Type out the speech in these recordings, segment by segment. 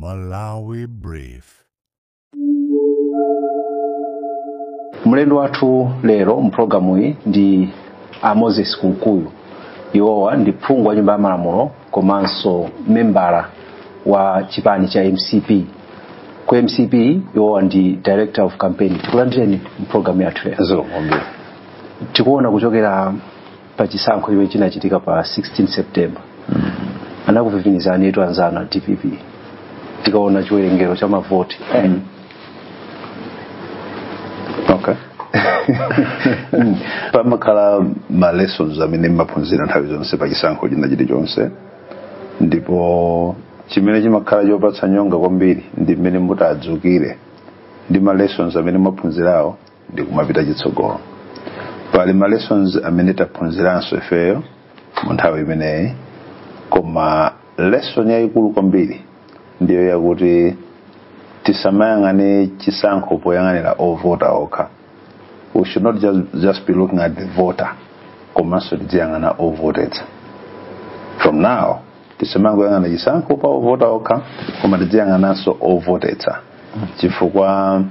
Malawi Brief. Mlendo wathu lero mpulogalamu iyi ndi a Moses Kunkuyu. Iwowa ndi phungu wa Nyumba ya Malamulo komanso membala wa chipani cha MCP. Ku MCP iwowa ndi director of campaign. Tikulandireni mpulogalamu yathu lero. Zikomo kwambiri. Tikuona kuchokera pa chisankho chimene chinachitika pa 16 September, anakuvivinizani etu anzanu a DPP. Tikaona chiwerengero cha mavoti, Okay, pamakhala ma lessons amene mmaphunzira nthawi zonse pa chisankho china chilichonse, ndipo chimene chimakhala chopatsa nyonga kwambiri ndi mmene mutadzukire ndi ma lessons amene mwaphunzirawo ndi kumapita chitsogolo. Pali ma lessons amene taphunziranso ifeyo mu nthawi imeneyi, koma lesson yayikulu kwambiri ndiyo yakuti tisamayang'ane chisankho poyang'anira ovota okha. We should not just be looking at the voter, komanso tiziyang'ana ovotetsa. From now tisamangoyang'ana chisankho pa ovota okha, koma tiziyang'ananso ovotetsa, chifukwa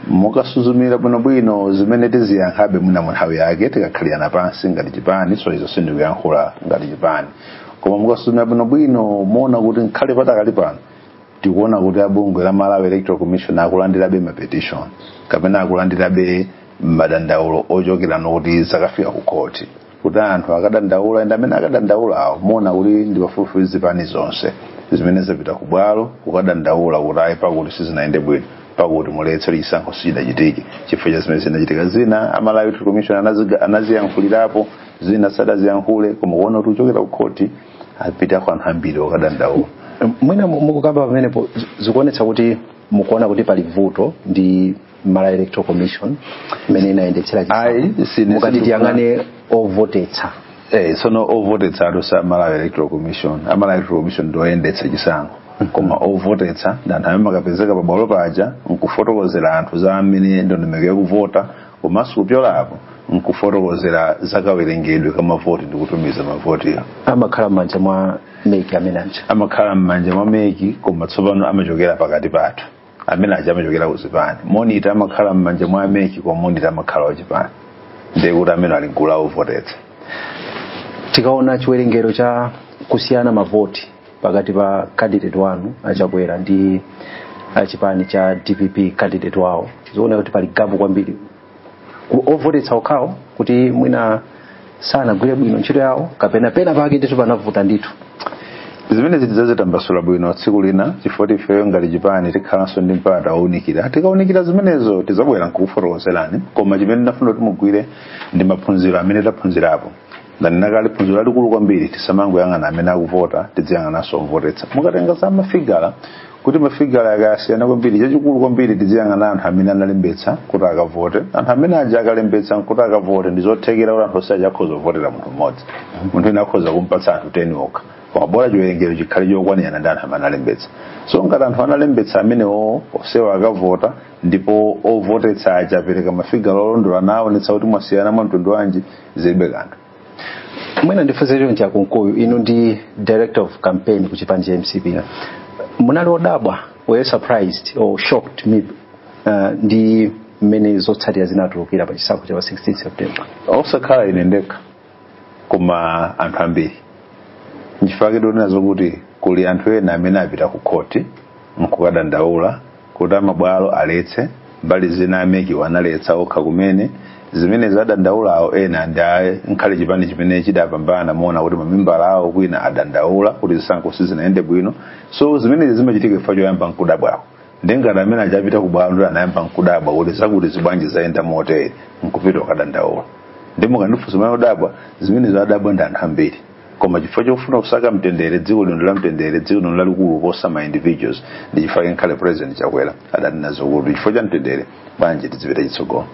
mukasuzumira bwinobwino zimene tiziyankhabe mwina mu nthawi yake tikakhalirana pansi ngati chipani. So izo sindikuyankhula ngati chipani, koma mukasuzumira bwinobwino muona kuti nkhale patakali pano tikuona kuti abungwe la Malawi Electoral Commission akulandirabe ma petition kapena akulandirabe madandaulo ochokera nokuti zakafika ku khoti, kuti anthu akadandaula, and amene akadandaula awo muona kuti ndi pafupifupi zipani zonse zimene zapita ku bwalo kukadandaula kuti ayi, pakuti sizinayende bwino, pakuti muletse, chisankho sichinachitike chifukwa cha zimene zinachitika. Zina a Malawi Electoral Commission anaziyankhulirapo, zina sadaziyankhule, koma kuona kuti kuchokera ku khoti apitako anthu ambiri okadandaula. Mwina mukukamba pamenepo zikuonetsa kuti mukuona kuti pali vuto ndi Malawi Electoral Commission imene inayendetsera Ayi, sine mukati tiyang'ane ovotetsa. Tsono ovotetsa atu sa Malawi Electoral Commission. A Malawi Electoral Commission ndoyendetsa chisankho, koma ovotetsa ndi anthu amene makapezeka pabwalo paja nkufotokozera anthu za amene ndondomeko yakuvota, komanso kupyolapo nkufotokozera zakawerengedwe kamavoti ndi kutumiza mavotiyo. Amakhala m'manja mwa MEC amene aja? Amakhala m'manja mwa MEC, koma tsopano amachokera pakati pathu. Amene aja amachokera ku zipani. Monitor amakhala m'manja mwa MEC, koma monitor amakhala wachipani, ndiye kuti amene ali gulu la ovotetsa. Tikaona chiwerengero cha kusiyana mavoti pakati pa candidate wanu aChakwera ndi achipani cha DPP candidate wawo, zikuona kuti pali gap kwambiri. Ovotetsa okhawo kuti mwina sanagwire bwino ntchito yawo, kapena pena pake ndithu panavuta ndithu? Zimene tidzazitambasula bwino tsiku lina, chifukwa ifeyo ngati chipani tikhalanso ndi mpata wowunikira. Tikawunikira zimenezo tidzabwera nkukufotokozerani, koma chimene ndinafuna kuti mugwire ndi maphunziro amene taphunzirapo. Ndanena kale, phunziro lalikulu kwambiri, tisamangoyang'ana amene akuvota, tiziyang'ananso ovotetsa. Mukatenga za mafigala, kuti mafigala akasiyana kwambiri, chachikulu kwambiri tiziyang'ana anthu amene analembetsa kuti akavote. Anthu amene aja akalembetsa kuti akavote, ndi zothekera kuti anthu onse aja akhoza kuvotera munthu mmodzi, munthu ina akhoza kumpatsa anthu 10 okha, koma bola chiwerengero chikhale chokwanirana ndi anthu amene analembetsa. So ngati anthu analembetsa amenewo onsewo akavota, ndipo ovotetsa aja apereka mafigala olondola naonetsa kuti mwasiyana mwa mtundu wanji, zilibe kanthu. Mwina ndifunse chonchi, aKunkuyu, inu ndi director of campaign ku chipani cha MCP. Munali odabwa, were you surprised or shocked maybe, ndi mmene zotsatira zinatulukira pa chisankho cha pa 16 September? Osakhala ine ndekha, koma anthu ambiri. Nchifukwa ndionena zokuti kuli anthu ena amene apita ku khoti nkukadandaula kuti amabwalo aletse, mbali zina a MEC analetsa okha kumene zimene zadandaulawo. Ena ndi nkhale chipani chimene chidapambana, muona kuti mamembala awo kwina adandaula kuti zisankho sizinayende bwino. So zimenezi zimachitika chifukwa choyamba nkudabwako. Ndengati amene achapita ku bwalo ndi anayamba nkudabwa kuti zakuti zibwanji zayenda motere, nkupita kukadandaula. Ndi mukandifunsa mene odabwa, zimene zadabwa ndi anthu ambiri, koma chifukwa chofuna kusaka mtendere, dziko lino la mtendere, dziko lino lalikulu kuposa ma individuals, ndi chifukwa nkhale President Chakwera adanena zokuti chifukwa cha mtendere bwanji tizipita chitsogolo.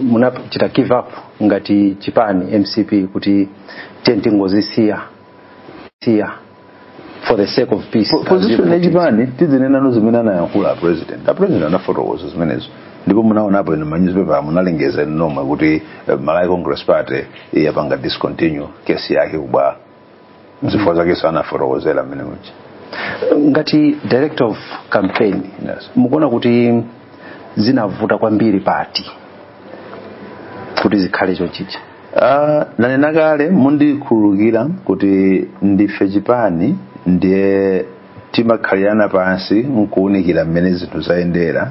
Munachita give up ngati chipani MCP kuti tiye tingozisiya siya for the sake of peace? Position yachipani, tizinenano zimene anayankhula a President. A President anafotokoza zimenezo, ndipo munaonapo inu manyuzipepa munalengeza inu nomwe kuti Malawi Congress Party yapanga discontinue kesi yake kubwalo. Zifukwa zake anafotokozera mmene muja. Ngati director of campaign, Yes. mukuona kuti zinavuta kwambiri pati kuti zikhale chonchicha? Nanena kale, mundikhululukira, kuti ndife chipani, ndiye timakhalirana pansi nkuwunikira mmene zinthu zayendera,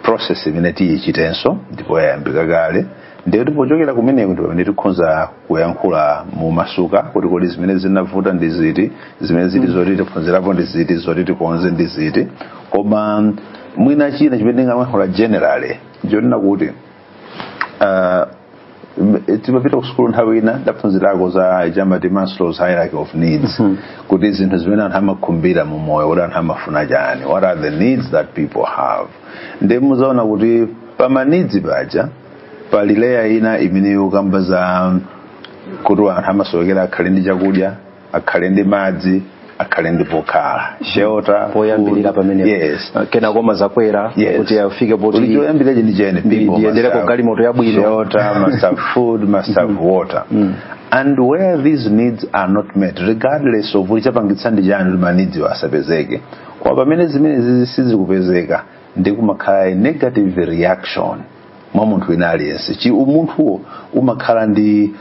process imene tiyichitenso ndipo yayambika kale. Ndiye kuti pochokera kumeneko ndi pamene tikhoza kuyankhula mumasuka kuti kodi zimene zinavuta ndi ziti, zimene zili zoti tiphunzirapo ndi ziti, zoti tikonze ndi ziti. Koma mwina china chimene ndingayankhula generally, chonena kuti timapita ku sukulu nthawi ina, ndaphunzirako za chamati Maslow's hierarchy of needs, kuti zinthu zimene anthu amakhumbira mu moyo, kuti anthu amafuna chani, what are the needs that people have. Ndi muzaona kuti pama needs paja pali layer ina imene yokamba za kuti anthu amasowekera akhale ndi chakudya, akhale ndi madzi, akhale ndi pokhala, shelter. Poyambirira pamenepo. Yes. Kena koma zakwera Yes. kuti afike poti Kuti choyambira chini chene, people must ndiyendereko have galimoto yabwino. shelter, must have food, must have water. And where these needs are not met, regardless of kuti chapangitsa ndi chani kuti ma needs asapezeke, kwa pamene zimene zizi sizikupezeka, ndi kumakhala a negative reaction mwa munthu wina aliyense. Chi umunthuwo umakhala ndi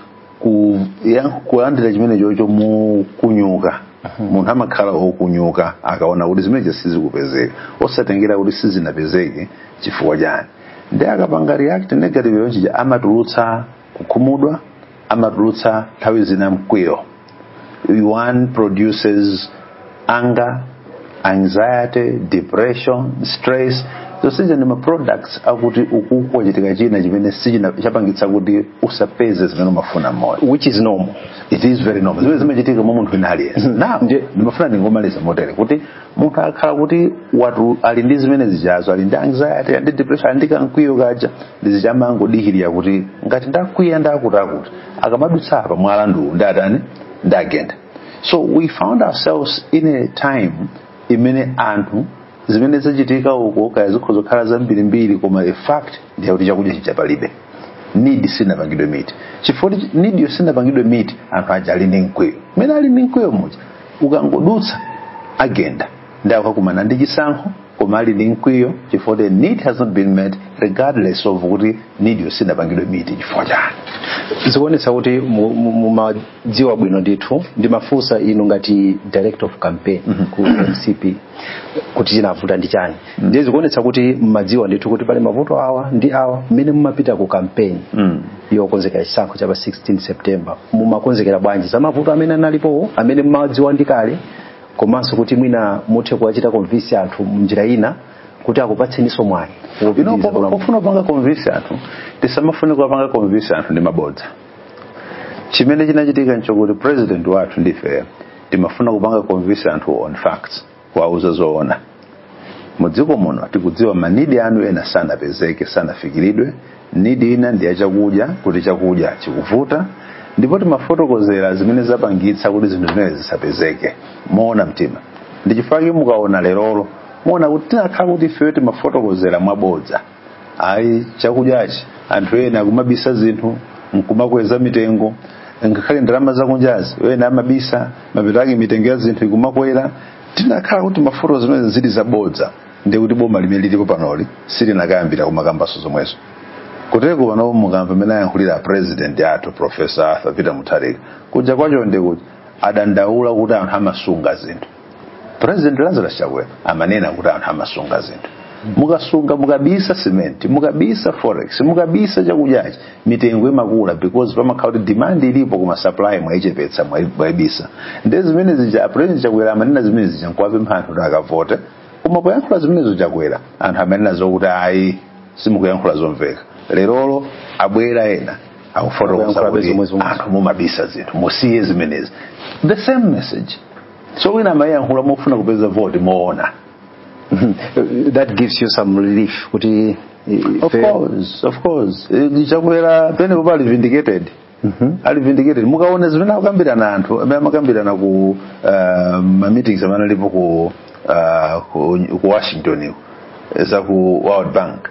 kulandira chimene chocho mukunyuka. Munthu amakhala okunyuka akaona kuti zimene sizikupezeka, osatengera kuti sizinapezeke chifukwa chani. Ndi akapanga react negative yonchija, amatulutsa kukhumudwa, amatulutsa nthawi zina mkwiyo. One produces anger, anxiety, depression, stress. Zonsezi ndi ma products akuti ukuku kwachitika china chimene sichina chapangitsa kuti usapeze zimene umafuna mmoyo. Which is normal. It is very normal, zimene zimachitika mwa munthu wina aliyense. Now, ndimafuna ndingomaliza motere, kuti munthu akhala kuti watu ali ndi zimene zichazo, ali ndi anxiety, ali ndi depression, ali ndi kankwiyo kaja, ndizichamangodikirira kuti ngati ndakwiya ndakuti akuti akamadutsa apa mwala nduwu ndatani, ndagenda. So we found ourselves in a time imene anthu zimene zachitika uko kaya zikhoza kukhala zambirimbiri, koma a fact ndiye kuti chakudya chija palibe, need sinapangidwe meet. Chifukwa need yo sinapangidwe meet, anthu aja ali ndi mkwiyo. Mmene ali ndi mkwiyo muja, ukangodutsa agenda, ndi akakumana ndi chisankho koma ali ndi mkwiyo chifukwa the need has not been met, regardless of kuti need yo sinapangidwe meet chifukwa chani. Zikuonetsa kuti mumadziwa bwino ndithu. Ndimafunsa inu ngati director of campaign ku MCP kuti chinavuta ndi chani. Ndiye zikuonetsa kuti mmadziwa ndithu kuti pali mavuto awa ndi awa. Mmene mumapita ku campaign yokonzekera chisankho cha pa 16 September, mumakonzekera bwanji za mavuto amene analipo, amene mmadziwa ndi kale, komanso kuti mwina muthe kuwachita convince anthu mnjira ina kuti akupatseninso mwayi wopitiriza kulamula? Pofuna kupanga convince anthu, tisamafune kuwapanga convince anthu ndi mabodza. Chimene chinachitika nchokuti president wathu ndife timafuna kupanga convince anthu on facts, kuwauza zoona. Mudziko muno tikudziwa ma need anu ena sanapezeke, sanafikiridwe. Need ina ndi yachakudya, kuti chakudya chikuvuta, ndipo timafotokozera zimene zapangitsa kuti zinthu zimene zisapezeke moona mtima. Ndi chifukwa mukaona lerolo, muona kuti tinakhala kuti ifeyo timafotokozera mwabodza, ayi, chakudyachi anthu ena akumabisa zinthu nkumakweza mitengo, ngakhale ndalama zakunjazi ena amabisa, mapeto ake mitengo ya zinthu ikumakwera. Tinakhala kuti mafoto zimene zili zabodza, ndi kuti boma limene lilipo panoli silinakayambira kumakambaso zomwezo. Kuteko pano mukamva amene ayankhulira president athu, Professor Arthur Peter Mutharika, kuja kwacho ndi kuti adandaula kuti anthu amasunga zinthu. President Lazarus Chakwera amanena kuti anthu amasunga zinthu. Mukasunga, mukabisa cement, mukabisa forex, mukabisa chakudyachi, mitengo imakula because pamakhala kuti demand ilipo koma supply mwayichepetsa, mwayibisa. Ndi zimene zija President Chakwera amanena zimene zija nkuwapempha anthu kuti akavote. Koma poyankhula zimenezo Chakwera, anthu amanena zokuti ayi, simukuyankhula zomveka. Lerolo abwera ena akufotokoza Akuyankhula kuti zomwe zomwe. anthu mumabisa zinthu, musiye zimenezi. The same message. So wina amayankhula mofuna kupeza vote moona. That gives you some relief kuti Of course, of course. Chakwera penepo pali vindicated, ali vindicated. Mukaona zimene akukambirana anthu amene amakambirana ku ma meetings amene alipo ku Washington iko, za ku World Bank,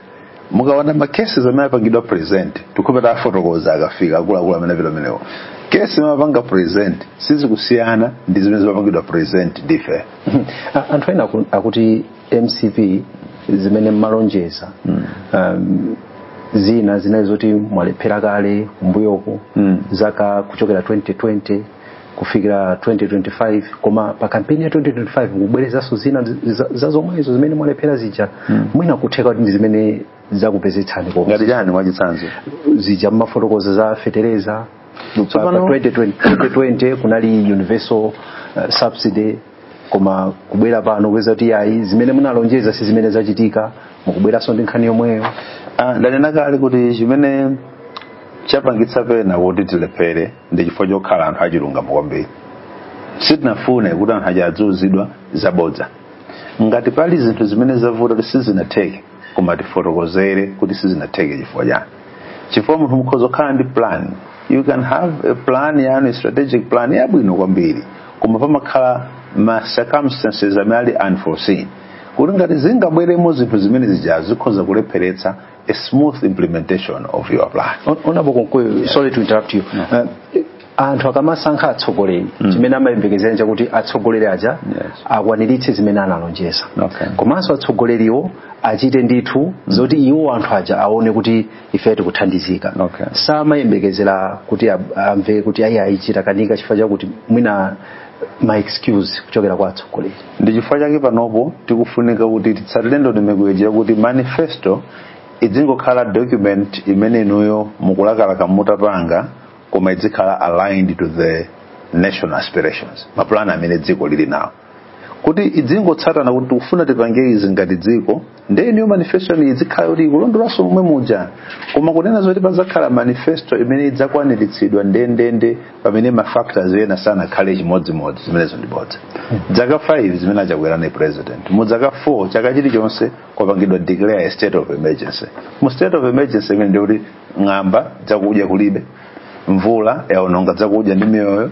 mukaona ma cases amene apangidwa present, tikupeta afotokoza akafika akuluakulu amene apita amenewo. Case mapanga present sizikusiyana ndi zimene zimapangidwa present ndife. Anthu ena akuti MCP zimene mmalonjeza zina zinali zoti mwalephera kale kumbuyoko, zaka kuchokera 2020 kufikira 2025, koma pa kampeni ya 2025 mukubwerezanso zina za zomwezo zimene mwalephera zija. Mwina kutheka kuti ndi zimene zakupezetsani koma Ngati chani, mwachitsanzo? Zija mmafotokoza za fetereza pa 2020 kunali universal subsidy, koma kubwera pano kupeza kuti ayi, zimene munalonjeza si zimene zachitika, mukubweranso ndi nkhani yomweyo. Ah, ndanena kale kuti chimene chapangitsa pena kuti tilephere ndi chifukwa chokhala anthu achilungamo kwambiri. Sitinafune kuti anthu aja adziuzidwa zabodza. Ngati pali zinthu zimene zavuta kuti sizinatheke, koma tifotokozere kuti sizinatheke chifukwa chani, chifukwa munthu mukhoza kukhala ndi plan. You can have a plan yanu, a strategic plan yabwino kwambiri, koma pamakhala ma circumstances amene ali unforeseen, kuti ngati zingabweremo zinthu zimene zija zikhoza kulepheretsa a smooth implementation of your plan. Honorable Kunkuyu, sorry to interrupt you. Anthu akamasankha atsogoleri, chimene amayembekezera chakuti atsogoleri aja akwaniritse zimene analonjeza, komanso atsogoleriwo achite ndithu zoti iwo anthu aja aone kuti ife tikuthandizika. Samayembekezera kuti amve kuti ayi, ayichita kanika chifukwa chakuti mwina ma excuse kuchokera kwa atsogoleri. Ndi chifukwa chake panopo tikufunika kuti titsatire ndondomeko ija kuti manifesto idzingokhala document imene inuyo mukulakalaka mutapanga, koma idzikhala aligned to the national aspirations, mapulani amene dziko lili nawo, kuti idzingotsatana kuti tikufuna tipange izi ngati dziko. Ndiye inuyo manifesto ni idzikhala kuti ikulondolanso momwe muja. Koma kunena zoti padzakhala manifesto imene idzakwaniritsidwa ndendende pamene ma factors ena sanakhale chimodzimodzi, zimenezo ndi bodza. Zaka 5 zimene achakwera ni president, mu zaka 4 chaka chilichonse kwapangidwa declare a state of emergency. Mu state of emergency imene ndikuti ng'amba, zakudya kulibe, mvula yaononga zakudya ndi miyoyo,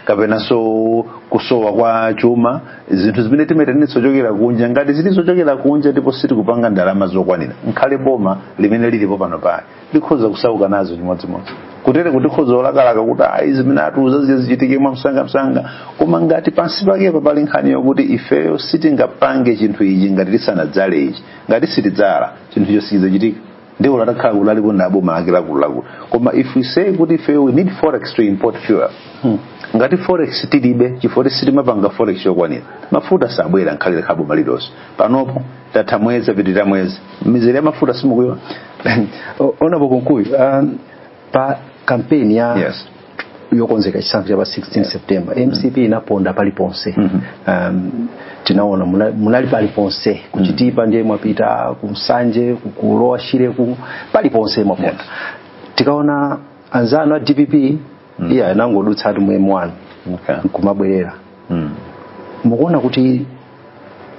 kapenanso kusowa kwa chuma, zinthu zimene timayitanitsa zochokera kunja, ngati zili zochokera kunja ndipo sitikupanga ndalama zokwanira, nkhale boma limene lilipo pano pali likhoza kusauka nazo chimodzimodzi. Kutere kuti khoza olakalaka kuti ayi, zimene atiuza zija zichitike mwamsangamsanga, koma ngati pansi pakepa pali nkhani yokuti ifeyo sitingapange chinthu ichi ngati tisanadzale ichi, ngati sitidzala chinthucho sichidzachitika, ndipo latakhala kuti alipo ndaboma lake lakululakulu. Koma if we say kuti ifeyo we need forex to import fuel, ngati forex tilibe chifukwa sitimapanga forex yokwanira, mafuta sabwera nkhalire khaboma lilonse. Panopo tatha mwezi, apitirira mwezi, mizere ya mafuta simukuiona. Honorable Kunkuyu, pa kampeni ya yokonzeka chisankho cha pa 16 September, MCP inaponda paliponse. Tinaona munali paliponse, kuchitipa ndiye mwapita kumsanje, kulowa Shireku, paliponse mwaponda. Tikaona anzanu a DPP, iye anangodutsa ati mu M1 kumabwerera. Mukuona kuti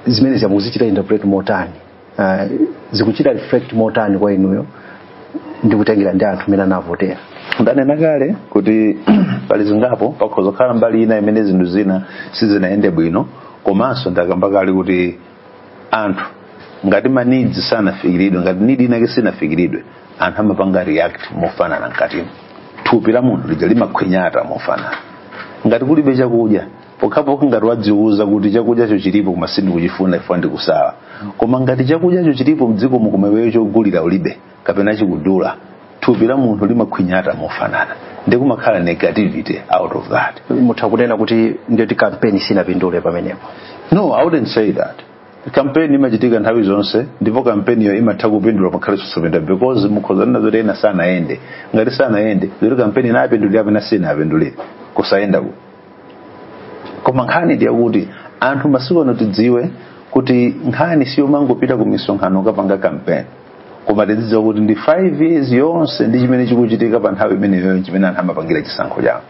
zimene zamuzichita interpret motani, zikuchita reflect motani kwa inuyo ndi kutengera ndi anthu amene anavotera? Ndanena kale kuti pali zingapo, pakhoza kukhala mbali ina imene zinthu zina sizinayende bwino, komanso ndakamba kale kuti anthu ngati ma needs sanafikiridwe, ngati need inake sinafikiridwe, anthu amapanga react mofanana. Mkatimo thupi la munthu lija limakhwinyata mofanana. Ngati kulibe chakudya, pokhapokha ngati wadziuza kuti chakudyacho chilipo koma sindikuchifuna ifuna ndikusala, koma ngati chakudyacho chilipo mdziko mukumeweyo chogulira ulibe kapena chikudula, thupi la munthu limakhwinyata mofanana, ndi kumakhala negativity out of that. Mutha kunena kuti ndiyoti kampeni sinapindule pamenepo? No, I wouldn't say that. Kampeni imachitika nthawi zonse, ndipo kampeniyo imatha kupindula pakhale sosapindula, because mukhoza nena zoti ena sanayende. Ngati sanayende, zoti kampeni inapindulira kapena sinapindulire kusayenda ku. Koma nkhani ndiyakuti anthu masiku ano tidziwe kuti nkhani siyomangopita ku misonkhano kapanga kampeni, koma tidzidziwa kuti ndi 5 years yonse ndi chimene chikuchitika pa nthawi imeneyo chimene anthu amapangira chisankho chawo.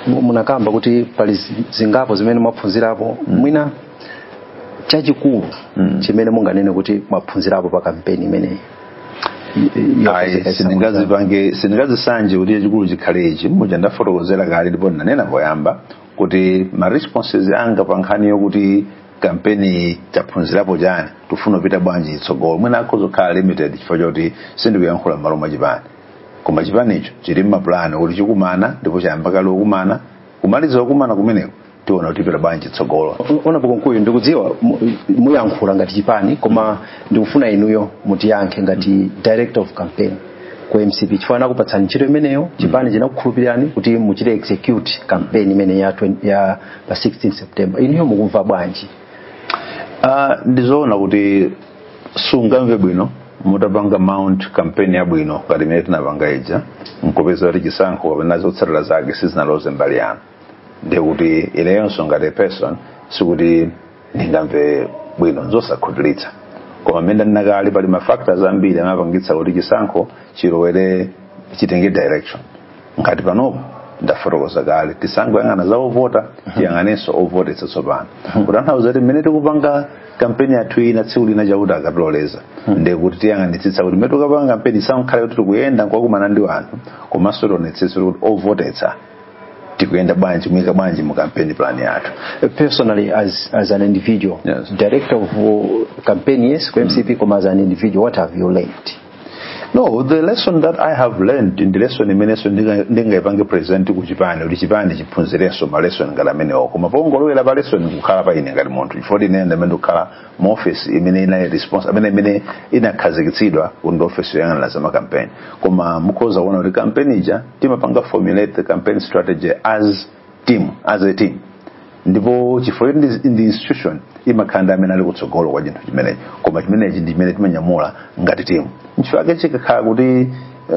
Munakamba kuti pali zingapo zimene mwaphunzirapo. Mwina chachikulu chimene munganene kuti mwaphunzirapo pa kampeni imeneyi Ayi, sindingazipange, sindingazisanje kuti chachikulu chikhale ichi. Muja ndafotokozera kale ndipo ndinanena poyamba kuti ma responses anga pa nkhani yokuti kampeni taphunzirapo chani, tifuna kupita bwanji itsogolo, mwina akhoza kukhala limited chifukwa choti sindikuyankhula m'malo mwa chipani. Koma chipanicho chili mmapulani kuti chikumana, ndipo chayamba kale kukumana. Kumaliza kukumana kumeneko tiona kuti tipita bwanji tsogolo. Honorable Kunkuyu, ndikudziwa muyankhula ngati chipani, koma ndikufuna inuyo mutiyankhe ngati director of campaign ku MCP, chifukwa anakupatsani ntchito imeneyo, chipani chinakukhulupirirani kuti muchite execute campaign imene ya pa 16 September. Inuyo mukumva bwanji? Ndizoona kuti sungamve bwino mutapanga mount campaign yabwino ngati imene tinapanga ija, nkupeza kuti chisankho kapena zotsatira zake sizinaloze mbali yanu. Ndikuti ineyonso ngati person sikuti ndingamve bwino, nzosakhutiritsa. Koma mmene ndinakali, pali ma factors ambiri amapangitsa kuti chisankho chilowere, chitenge direction. Ngati panopo ndafotokoza kale, tisangoyang'ana za ovota, tiyang'anenso ovotetsa tsopano, kutanthauza kuti mmene tikupanga kampeni yathu ina tsiku lina chakuti akatiloleza, ndikuti tiyang'anitsitsa kuti mmene tikupanga kampeni sankhale kuti tikuyenda nkukakumana ndi anthu, komanso tionetsetse kuti ovotetsa tikuyenda bwanji, kuyika bwanji mu campaign plan yathu. Personally, as an individual, director of campaign, yes, ku MCP, koma as an individual, what have you learned? No, the lesson that I have learned ndi lesson imenenso ndingaipange present ku chipani, kuti chipani chiphunzirenso ma lesson ngati amenewo. Koma pongolowera pa lesson kukhala pa ine ngati munthu, chifukwa ine ndamene ndikukhala mu office imene inali response amene imene inakhazikitsidwa kuti ndi office yoyang'anira za makampeni. Koma mukhoza kuona kuti campaign ija timapanga formulate the campaign strategy as team, as a team, ndipo chifukwa choti ndi institution imakhala ndi amene ali kutsogolo kwa chinthu chimenechi, koma chimenechi ndi chimene timanyamula ngati timu. Nchifukwa chikakhala kuti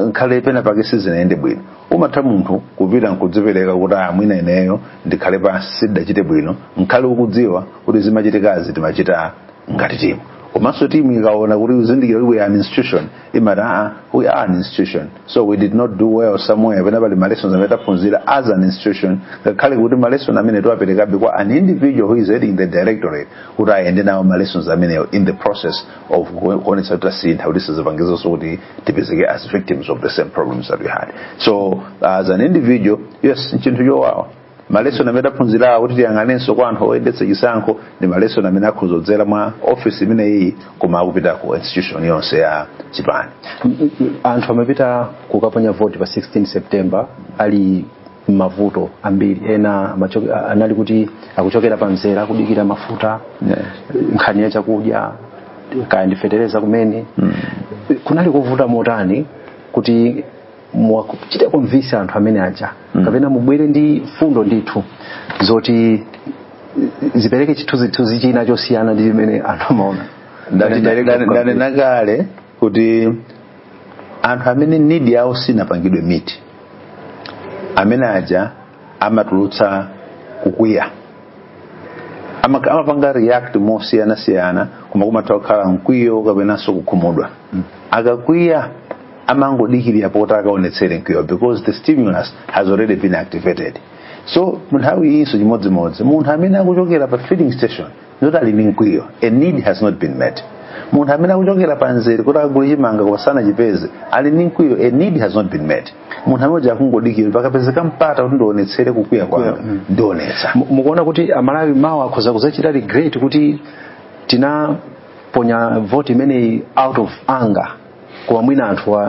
nkhale pena pake sizinayende bwino, umatha munthu kupita nkudzipereka kuti ah, mwina ineyo ndikhale pansi, sindachite bwino, nkhale ukudziwa kuti zimachitikazi timachita ngati timu. Komanso timu ikaona kuti kuzindikira kuti we are an institution, imati, "Ah, we are an institution, so we did not do well somewhere." Pena pali ma lessons amene taphunzira as an institution, ngakhale kuti ma lesson amene tiwaperekabe kwa an individual who is heading the directorate kuti ayende nawo ma lessons amenewo in the process of kuonetsa kuti tasintha, kuti sizipangizonso kuti tipezeke as victims of the same problems that we had. So as an individual, yes, nchinthu chowawa. Ma lesson amene taphunzirawo kuti tiyang'anenso kwa anthu oyendetsa chisankho ndi ma lesson amene akhuzodzera mwa office imeneyi, koma akupita ku institution yonse ya chipani. Anthu amapita kukaponya voti pa 16 September ali mavuto ambiri. Ena anali kuti akuchokera pa mzera kudikira mafuta, nkhani ya chakudya, kaya ndifetereza kumene. Kunali kuvuta motani kuti muwachite convince anthu amene aja, kapena mubwere ndi fundo ndithu zoti zipereke chithunzithunzi china chosiyana ndi chimene anthu amaona? Ndanena kale kuti anthu amene need yawo sinapangidwe meet, amene aja amatulutsa kukwiya, amapanga react mosiyanasiyana, koma kumatha kukhala mkwiyo kapenanso kukhumudwa. Akakwiya amangodikirira poti akaonetsere mkwiyo, because the stimulus has already been activated. So munthawi iyinso chimodzimodzi, munthu amene akuchokera pa filling station ndoti ali ndi mkwiyo, a need has not been met. Munthu amene akuchokera pa mzere kuti akagule chimanga koma sanachipeze ali ndi mkwiyo, a need has not been met. Munthu amene akungodikira pakapezeka mpata kuti ndionetsere kukwiya kwanga, ndionetsa. Mukuona kuti Amalawi mawa akhoza kuzachita regret kuti tinaponya vote imeneyi out of anger, koma mwina anthu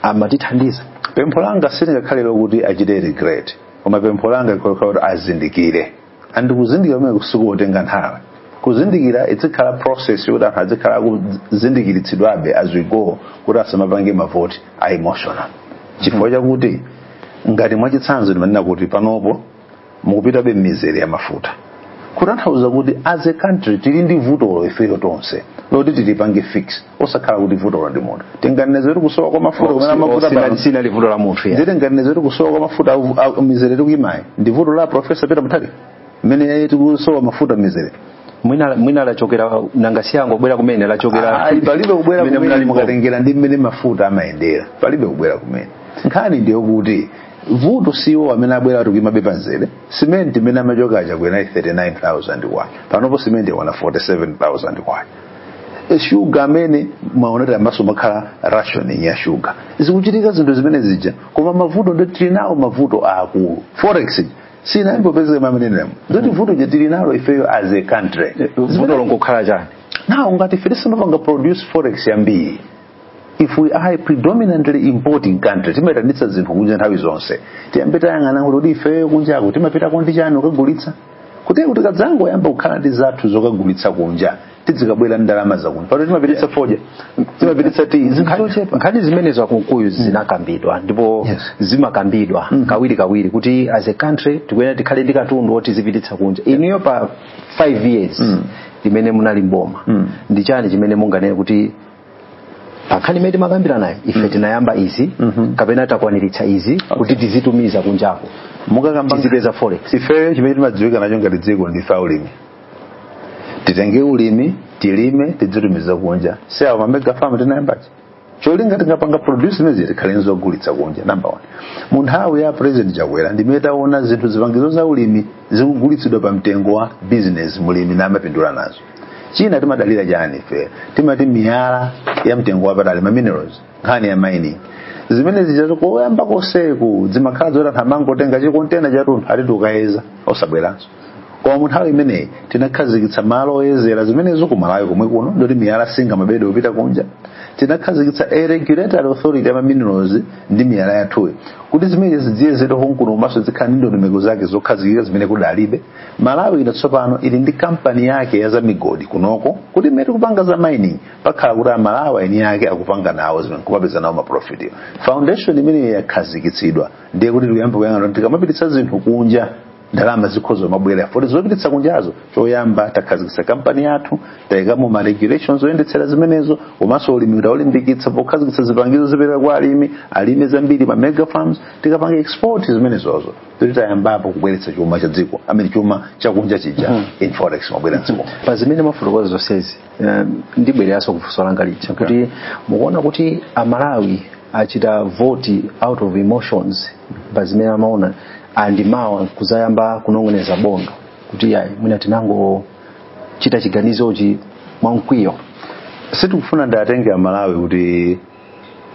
amatithandiza? Pempho langa silingakhale lokuti achite regret, koma pempho langa likhala kuti azindikire. And kuzindikira kumene sikutenga nthawi. Kuzindikira izikhala process yokuti anthu azikhala akuzindikiritsidwabe as we go, kuti asamapange mavoti a emotional, chifukwa chakuti ngati mwachitsanzo ndimanena kuti panopo mukupitabe m'mizere ya mafuta, kutanthauza kuti as a country tili ndi vutolo ifeyo tonse loti tilipange fix, osakhala kuti vutolo ndi munthu. Tinganene kuti kusowa kwa mafuta kumene amafuta pano Sina vuto la munthu ya. Nditi nganene kuti kusowa kwa mafuta mizere tikuyimayi ndi vuto la Professor Peter Mutharika, mmene tikusowa mafuta mizere? Mwina lachokera, nanga si angobwera kumene, lachokera Ayi, palibe kubwera mmene kumene. munali. Mukatengera ndi mmene mafuta amayendera, palibe kubwera kumene. Nkhani ndiyokuti vuto siwo amene abwera tikuyimabe pamzere. Simenti imene amachoka achakwera ali 39,000 kwacha, panopo simenti yakwana 47,000 kwacha. Shuga amene mwaona kuti ambaso makhala rationing ya shuga, zikuchitika zinthu zimene zija. Koma mavuto ndi tili nawo mavuto aakulu. Forex sinayambopezeka mamenenemo, ndoti vuto je tili nalo ifeyo as a country. Vuto longokhala chani? Nawo ngati ife tisamapanga produce forex yambiri. If we are a predominantly importing country, timayitanitsa zinthu kunja nthawi zonse, tiyambe tayang'ana kuti ifeyo kunjako timapita ndi chani kukagulitsa, kuti tikadzangoyamba kukhala ndi zathu zokagulitsa kunja, tizikabwera ndalama zakunja. Pano timapititsa fodya, timapititsa tii, zinthu zochepa. Nkhani zimenezo akunkuyu zinakambidwa ndipo zimakambidwa kawiri kawiri kuti as a country tikuyenera tikhale ndi katundu woti zipititsa kunja. Inuyo pa 5 years imene munali mboma, ndi chani chimene munganene kuti pankhani imene timakambira nayo ife tinayamba izi kapena takwaniritsa izi kuti tizitumiza kunjako, Mukakamba tizipeza forex? Ifeyo chimene timadziwika nacho ngati dziko ndife aulimi. Titenge ulimi, tilime, tidzitumiza kunja. Si awo ma mega farm tinayambachi, cholinga tingapanga produce zimene tikhale nzogulitsa kunja. Number one, mu nthawi ya President Chakwera ndimene taona zinthu, zipangizo za ulimi zikugulitsidwa pa mtengo wa business, mulimi namapindula nazo. China, timadalira chani ife? Timati miyala ya mtengo wapatali, ma minerals, nkhani ya mining, zimene zichazo koyamba koseku zimakhala zoti anthu amangotenga chikontena chatunthu ati tikayeza, osabweranso. Koma mu nthawi imeneyi tinakhazikitsa malo oyezera zimenezo ku Malawi komwe kuno, ndoti miyala singa mabedi kupita kunja. Tinakhazikitsa a regulatory authority ya minerals ndi miyala yathuyi kuti zimene ziziyezedwa konkuno, komanso zikhala ndi ndondomeko zake zokhazikika zimene kudalibe. Malawi ino tsopano ili ndi kampani yake ya zamigodi kunoko, kuti imene tikupanga za mining pakhala kuti Amalawi eni yake akupanga nawo zimene, kumapeza nawo ma profit. Foundation imeneyi yakhazikitsidwa, ndiye kuti tikuyamba kuyang'ana kuti tikamapititsa zinthu kunja ndalama zikhoza mabwera foti zopititsa kunjazo. Choyamba takhazikitsa kampani yathu, tayikamo ma regulations oyendetsera zimenezo, komanso ulimi taulimbikitsa pokhazikitsa zipangizo zopereka kwa alimi, alime zambiri, ma mega farms. Tikapanga export zimenezozo, toti tayambapo kubweretsa chuma cha dziko, amene chuma chakunja chija in forex mabwera mdziko. Pa zimene mafotokoza zonsezi, ndibwereranso kufunso langa lija kuti mukuona kuti Amalawi achita vote out of emotions pa zimene amaona, andimawa kuzayamba kunong'oneza bondo kuti yayi, mwina tinangochita chiganizochi mwamkwiyo? Sitikufuna ndatenge Amalawi kuti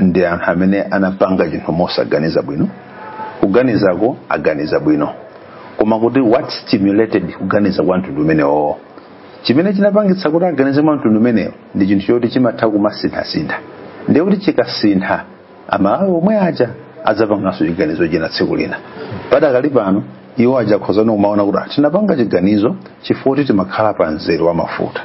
ndi anthu amene anapanga chinthu mosaganiza bwino. Kuganizako aganiza bwino, koma kuti what stimulated kuganiza kwa mtundu umenewo, chimene chinapangitsa kuti aganize mwa mtundu umenewo, ndi chinthu choti chimatha kumasinthasintha. Ndiye kuti chikasintha, Amalawi omwe aja adzapanganso chiganizo china tsiku lina. Padakali pano iwo aja akhozana kumaona kuti, "Ah, tinapanga chiganizo chifukwa kuti timakhala pa mzere wa mafuta.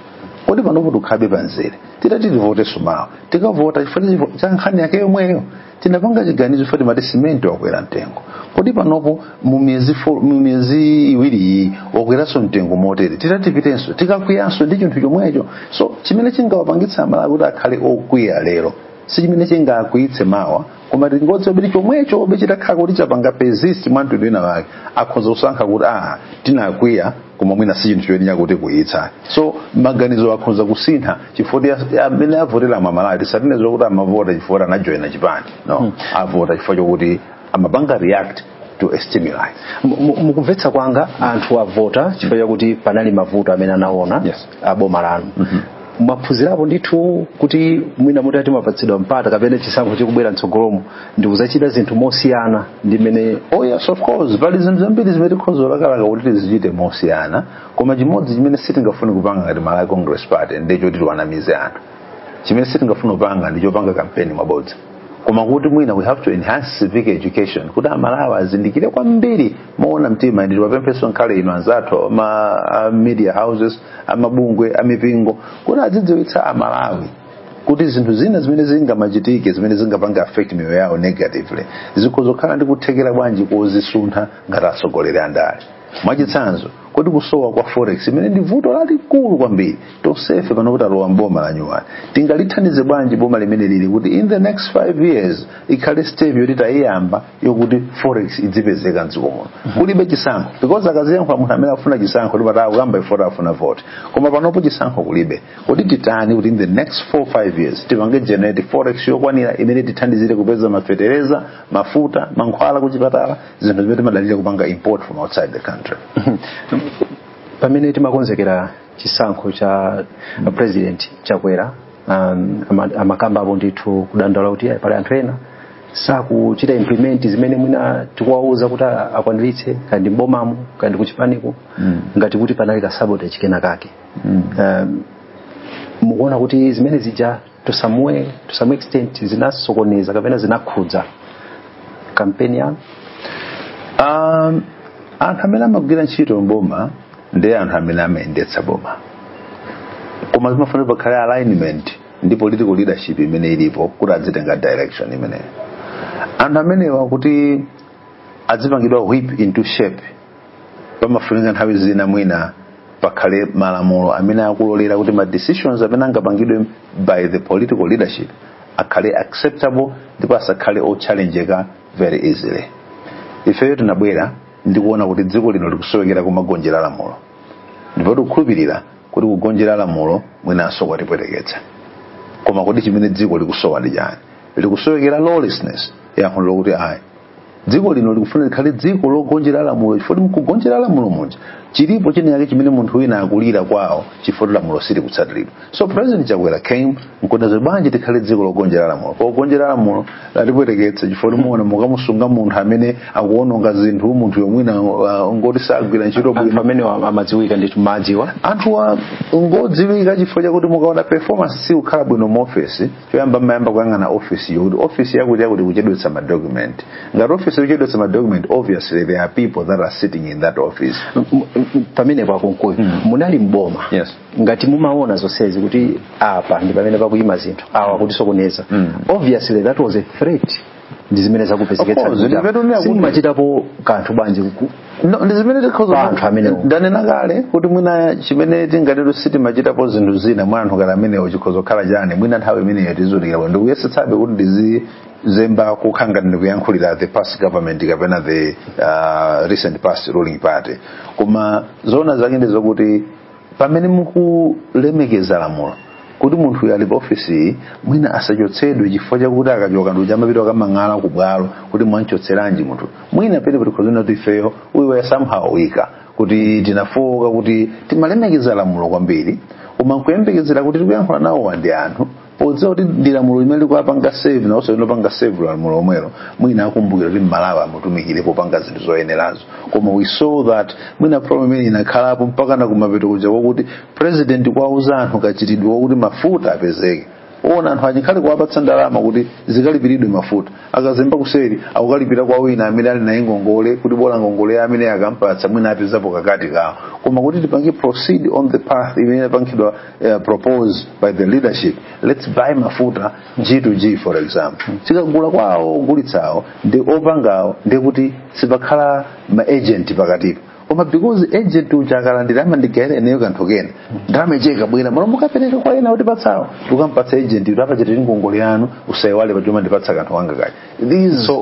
Kodi panopo tikhabe pa mzere? Titati tivotenso mawa, tikavota chifukwa cha nkhani yake yomweyo? Tinapanga chiganizo chifukwa timati simenti wakwera mtengo. Kodi panopo mu miyezi 2 iyi wakweranso mtengo motere? Titati tipitenso, tikakwiyanso ndi chinthu chomwecho?" So chimene chingawapangitsa Amalawi kuti akhale okwiya lero si chimene chingakwiyitse mawa, koma tingodziwa kuti chomwecho obe chitakhala kuti chapanga persist mwa mtundu wina wake, akhoza kusankha kuti, ah, tinakwiya, koma mwina si chinthu choyenera kuti kuyitsa. So maganizo akhoza kusintha chifukwa amene avotera Amalawi, tisatine zokuti amavota chifukwa anajoyina chipani, no. Avota chifukwa chokuti amapanga react to a stimuli. Mukumvetsa kwanga, anthu avota chifukwa chakuti panali mavuto amene anaona aboma lanu. Mwaphunzirapo ndithu kuti mwina mutati mwapatsidwa mpata kapena chisankho chikubwera mtsogolomo, ndikuzachita zinthu mosiyana ndi mmene? Oh yes, of course. Pali zinthu zambiri zimene tikhoza lakalaka kuti tizichite mosiyana, koma chimodzi chimene sitingafune kupanga ngati Malawi Congress Party ndicho kuti tiwanamize anthu. Chimene sitingafune kupanga ndi chopanga kampeni mwabodza, koma kuti mwina we have to enhance civic education kuti Amalawi azindikire kwambiri moona mtima. Ndi tiwapempheso nkhale ino anzathu ama a media houses, amabungwe, amipingo, kuti azidziwitsa Amalawi kuti zinthu zina zimene zingamachitike, zimene zingapanga affect miyoyo yawo negatively, zikhoza ndi kuthekera bwanji kozisuntha ngati atsogoleri andale. Mwachitsanzo, kodi kusowa kwa forex, imene ndi vuto lalikulu kwambiri, tonsefe pano kuti alowa mboma la nyuwani, tingalithandize bwanji boma limene lili kuti in the next 5 years ikhale step yoti tayiyamba yokuti forex idzipezeka mdziko muno kulibe chisankho? Because akaziyankhula munthu amene afuna chisankho, tipata akukamba ifota afuna vote, koma panopo chisankho kulibe. Kodi titani kuti in the next 4 5 years tipange generate forex yokwanira imene tithandizire kupeza mafetereza, mafuta, mankhwala kuchipatala, zinthu zimene timadalira kupanga import from outside the country? Pamene timakonzekera chisankho cha President Chakwera, amakambapo ndithu kudandaula kuti ayi, pali anthu ena sakuchita implement zimene mwina tikuwauza kuti akwaniritse, kandi mbomamo kandi kuchipaniko, ngati kuti panali ka sabotage kena kake. Mukuona kuti zimene zija To some extent zinasokoneza kapena zinakhudza kampeni yanu? Anthu amene amagwira ntchito mboma ndi anthu amene amayendetsa boma, koma zimafunika pakhale alignment ndi political leadership imene ilipo kuti adzitenga direction imeneyo. Anthu amenewa kuti adzipangidwa whip into shape, pamafunika nthawi zina mwina pakhale malamulo amene akulolera kuti ma decisions amene angapangidwe by the political leadership akhale acceptable ndipo asakhale ochallengeka very easily. Ifeyo tinabwera ndikuona kuti dziko lino likusowekera kumagonjera lamulo, ndipo tikukhulupirira kuti kugonjera lamulo mwinanso kwatipweteketsa. Koma kuti chimene dziko likusowa ndi chani? Likusowekera lawlessness. Yankho lokuti ayi, dziko lino likufuna likhale dziko logonjera lamulo, chifukwa mkugonjera lamulo muja chilipo chinachake chimene munthu wina akulira kwawo chifukwa lamulo silikutsatiridwa. So President Chakwera came nkuti, bwanji tikhale dziko logonjera lamulo? Pogonjera lamulo latipweteketsa, chifukwa muona mukamusunga munthu amene akuononga zinthu, munthu yomwina ngoti sagwira ntchito bwino. Amene amadziwika ndithu, madziwa. Anthu ngodziwika, chifukwa chakuti mukaona performance sikukhala bwino mu office, choyamba mmayamba kuyang'ana office yokuti office yakuti yakuti kuchedwetsa ma document. Ngati office ikuchedwetsa ma document, obviously there are people that are sitting in that office. Pamene pakunkuyu munali mboma, yes. Ngati mumaona zonsezi kuti apa ndi pamene pakuyima zinthu, awa kutisokoneza, obviously that was a threat, ndi zimene zakupezeketsa, simumachitapo kanthu bwanji? No, ndi zimene tikhoza anthu amenewo. Ndanena kale kuti mwina chimene tingatero sitimachitapo zinthu zina mwa anthu kale amenewo chikhoza kukhala chani, mwina nthawi imeneyo tizulikira bwino. Ndikuyesetsabe kuti ndizizemba kukhanga ndikuyankhulira the past government kapena the recent past ruling party, koma zoona zake ndi zokuti pamene mukulemekeza lamulo kuti munthu uyu ali pa ofisi, mwina asachotsedwe chifukwa chakuti akachoka ndi chamapita akamang'ala ku bwalo kuti mwanchotseranji munthu, mwina pene patikhozena kuti ifeyo we were somehow weaker, kuti tinafoka kuti timalemekeza lamulo kwambiri, koma nkuyembekezera kuti tikuyankhula nawo ndi anthu podziwa kuti ndi lamulo limene likuwapanga serve, nawonso linopanga serve lamulo lomwelo, mwina akumbukira kuti Mmalawi amutumikire popanga zinthu zoyenerazo. Koma we saw that mwina problem imene inakhalapo mpaka na kumapeto kuja kwakuti president kwauza anthu kachitidwe kwakuti mafuta apezeke, ona anthu achikhale kuwapatsa ndalama kuti zikalipiridwe mafuta, akazemba kuseri akukalipira kwa wina amene ali naye ngongole, kuti bola ngongole amene akampatsa mwina apezapo kakati kawo. Koma kuti tipange proceed on the path imene inapangidwa propose by the leadership, let's buy mafuta G2G, for example, tikagula kwawo ogulitsawo ndi opangawo, ndi kuti sipakhala ma agent pakatipo. Koma because agent uja akalandira amandigaira eneyo kanthu kena, ndalama ije ikabwera, malo mukapereka kwa ena kuti patsawo, ukampatsa agent kuti apachitire ngongole yanu, usayiwale pachoma ndipatsa kanthu kanga kachi.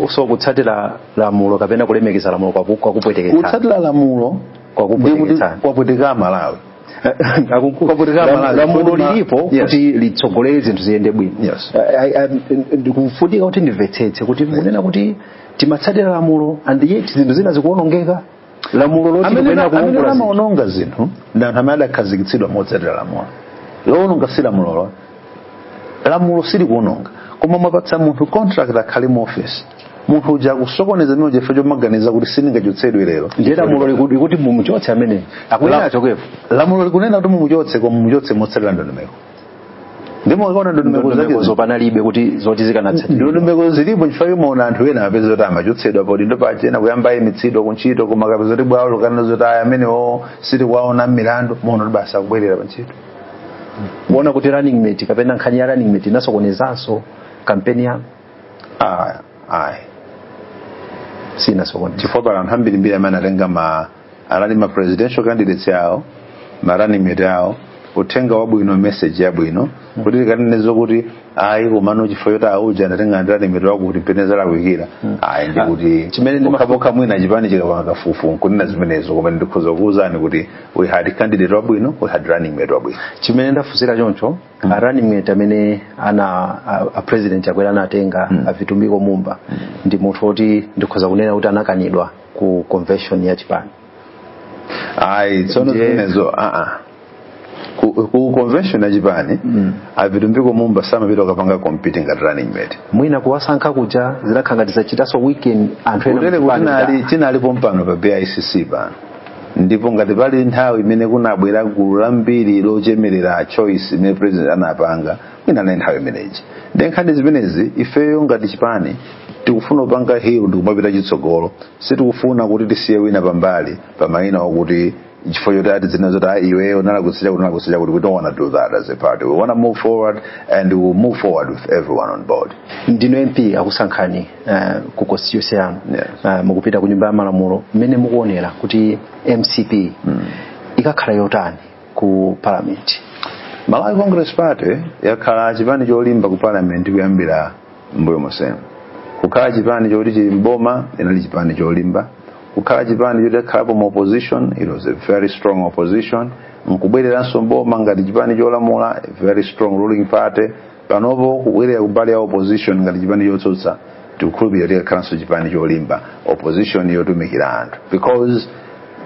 So kutsatira lamulo kapena kulemekeza lamulo kwakupweteketsa? Kutsatira lamulo kwapweteka Malawi. Lamulo lilipo kuti litsogolere zinthu ziyende bwino. Ndikufunika kuti ndimvetsetse kuti munena kuti timatsatira lamulo and yet zinthu zina zikuonongeka. Lamulo loti amene amaononga zinthu ndi anthu amene adakhazikitsidwa motsatira lamulo. Lowononga si lamulolo, lamulo silikuononga. Koma mwapatsa munthu contract akhale mu office, munthu uja akusokoneza mene chifukwa chomaganiza kuti sindingachotsedwe lero. Ndiye lamulo likuti mumuchotse amene akunena achokepo. Lamulo likunena kuti mumuchotse, koma mumuchotse motsatira ndondomeko. Ndimo akaona ndondomeko zake zopanalibe kuti zoti zikanatsatira ndondomeko zilipo, chifukwa muona anthu ena apeza kuti amachotsedwa podi ndo pachena kuyamba ayimitsidwa kuntchito, koma akapeza kuti bwalo likana zoti aya amenewo sitikuwaona m'milandu, muona kuti basi akubwerera pa ntchito. Muona kuti running mate kapena nkhani ya running mate inasokonezanso kampeni yanu? Ayi. Sinasokoneza. Chifukwa pala anthu ambirimbiri amene anatenga ma anali ma presidential candidates yawo, ma running mate yawo, uthenga wabwino, message yabwino, kuti tikanene kuti ayi komano chifukwa choti auja anatenga ndi running mate wako kuti mpeneza lakwikira, ayi, ndikuti chimene pokhapokha mwina chipani chikapanga kafukufuku nkunena zimenezo. Koma ndikhoza kukuwuzani kuti we had candidate wabwino, we had running mate wabwino. Chimene ndafunsira choncho, a running mate amene ana a President Chakwera anatenga, a Vitumbiko Mumba, ndi munthu woti ndikhoza kunena kuti anakanidwa ku convention ya chipani. Ayi, tsono zimenezo ku convention ya chipani, a Vitumbiko Mumba samapita kukapanga compete ngati running mate. Mwina kuwasankha kuja zidakhala ngati zachitanso weaken anthu ena kutere mchipani. Kuti chinalipo mpano pa BICC pano. Ndipo ngati pali nthawi imene kunabwera gulu lambiri lochemerera choice imene president anapanga, mwina nayi nthawi imeneyi. Ndi nkhani zimenezi, ifeyo ngati chipani tikufuna kupanga heal ndikumapita chitsogolo. Sitikufuna kuti tisiye wina pambali pamayina okuti chifukwa choti ati zina zoti, "Ah, iweyo unalakwitsa kuti, unalakwitsa kuti." We don't want to do that as a party. We want to move forward and we will move forward with everyone on board. Ndinu MP, akusankhani ku constituency yanu. Yes. Mukupita ku Nyumba ya Malamulo. Mmene mukuonera kuti MCP ikakhala yotani ku parliament? Malawi Congress Party yakhala chipani cholimba ku parliament kuyambira mbuyo mosema. Kukhala chipani choti chili mboma, inali chipani cholimba. Kukhala chipani choti akhalapo mu opposition, it was a very strong opposition. Nkubwereranso mboma ngati chipani cholamula, a very strong ruling party. Panopo kubwerera kumbali ya opposition ngati chipani chotsutsa, tikukhulupirira tikakhalanso chipani cholimba, opposition yotumikira anthu, because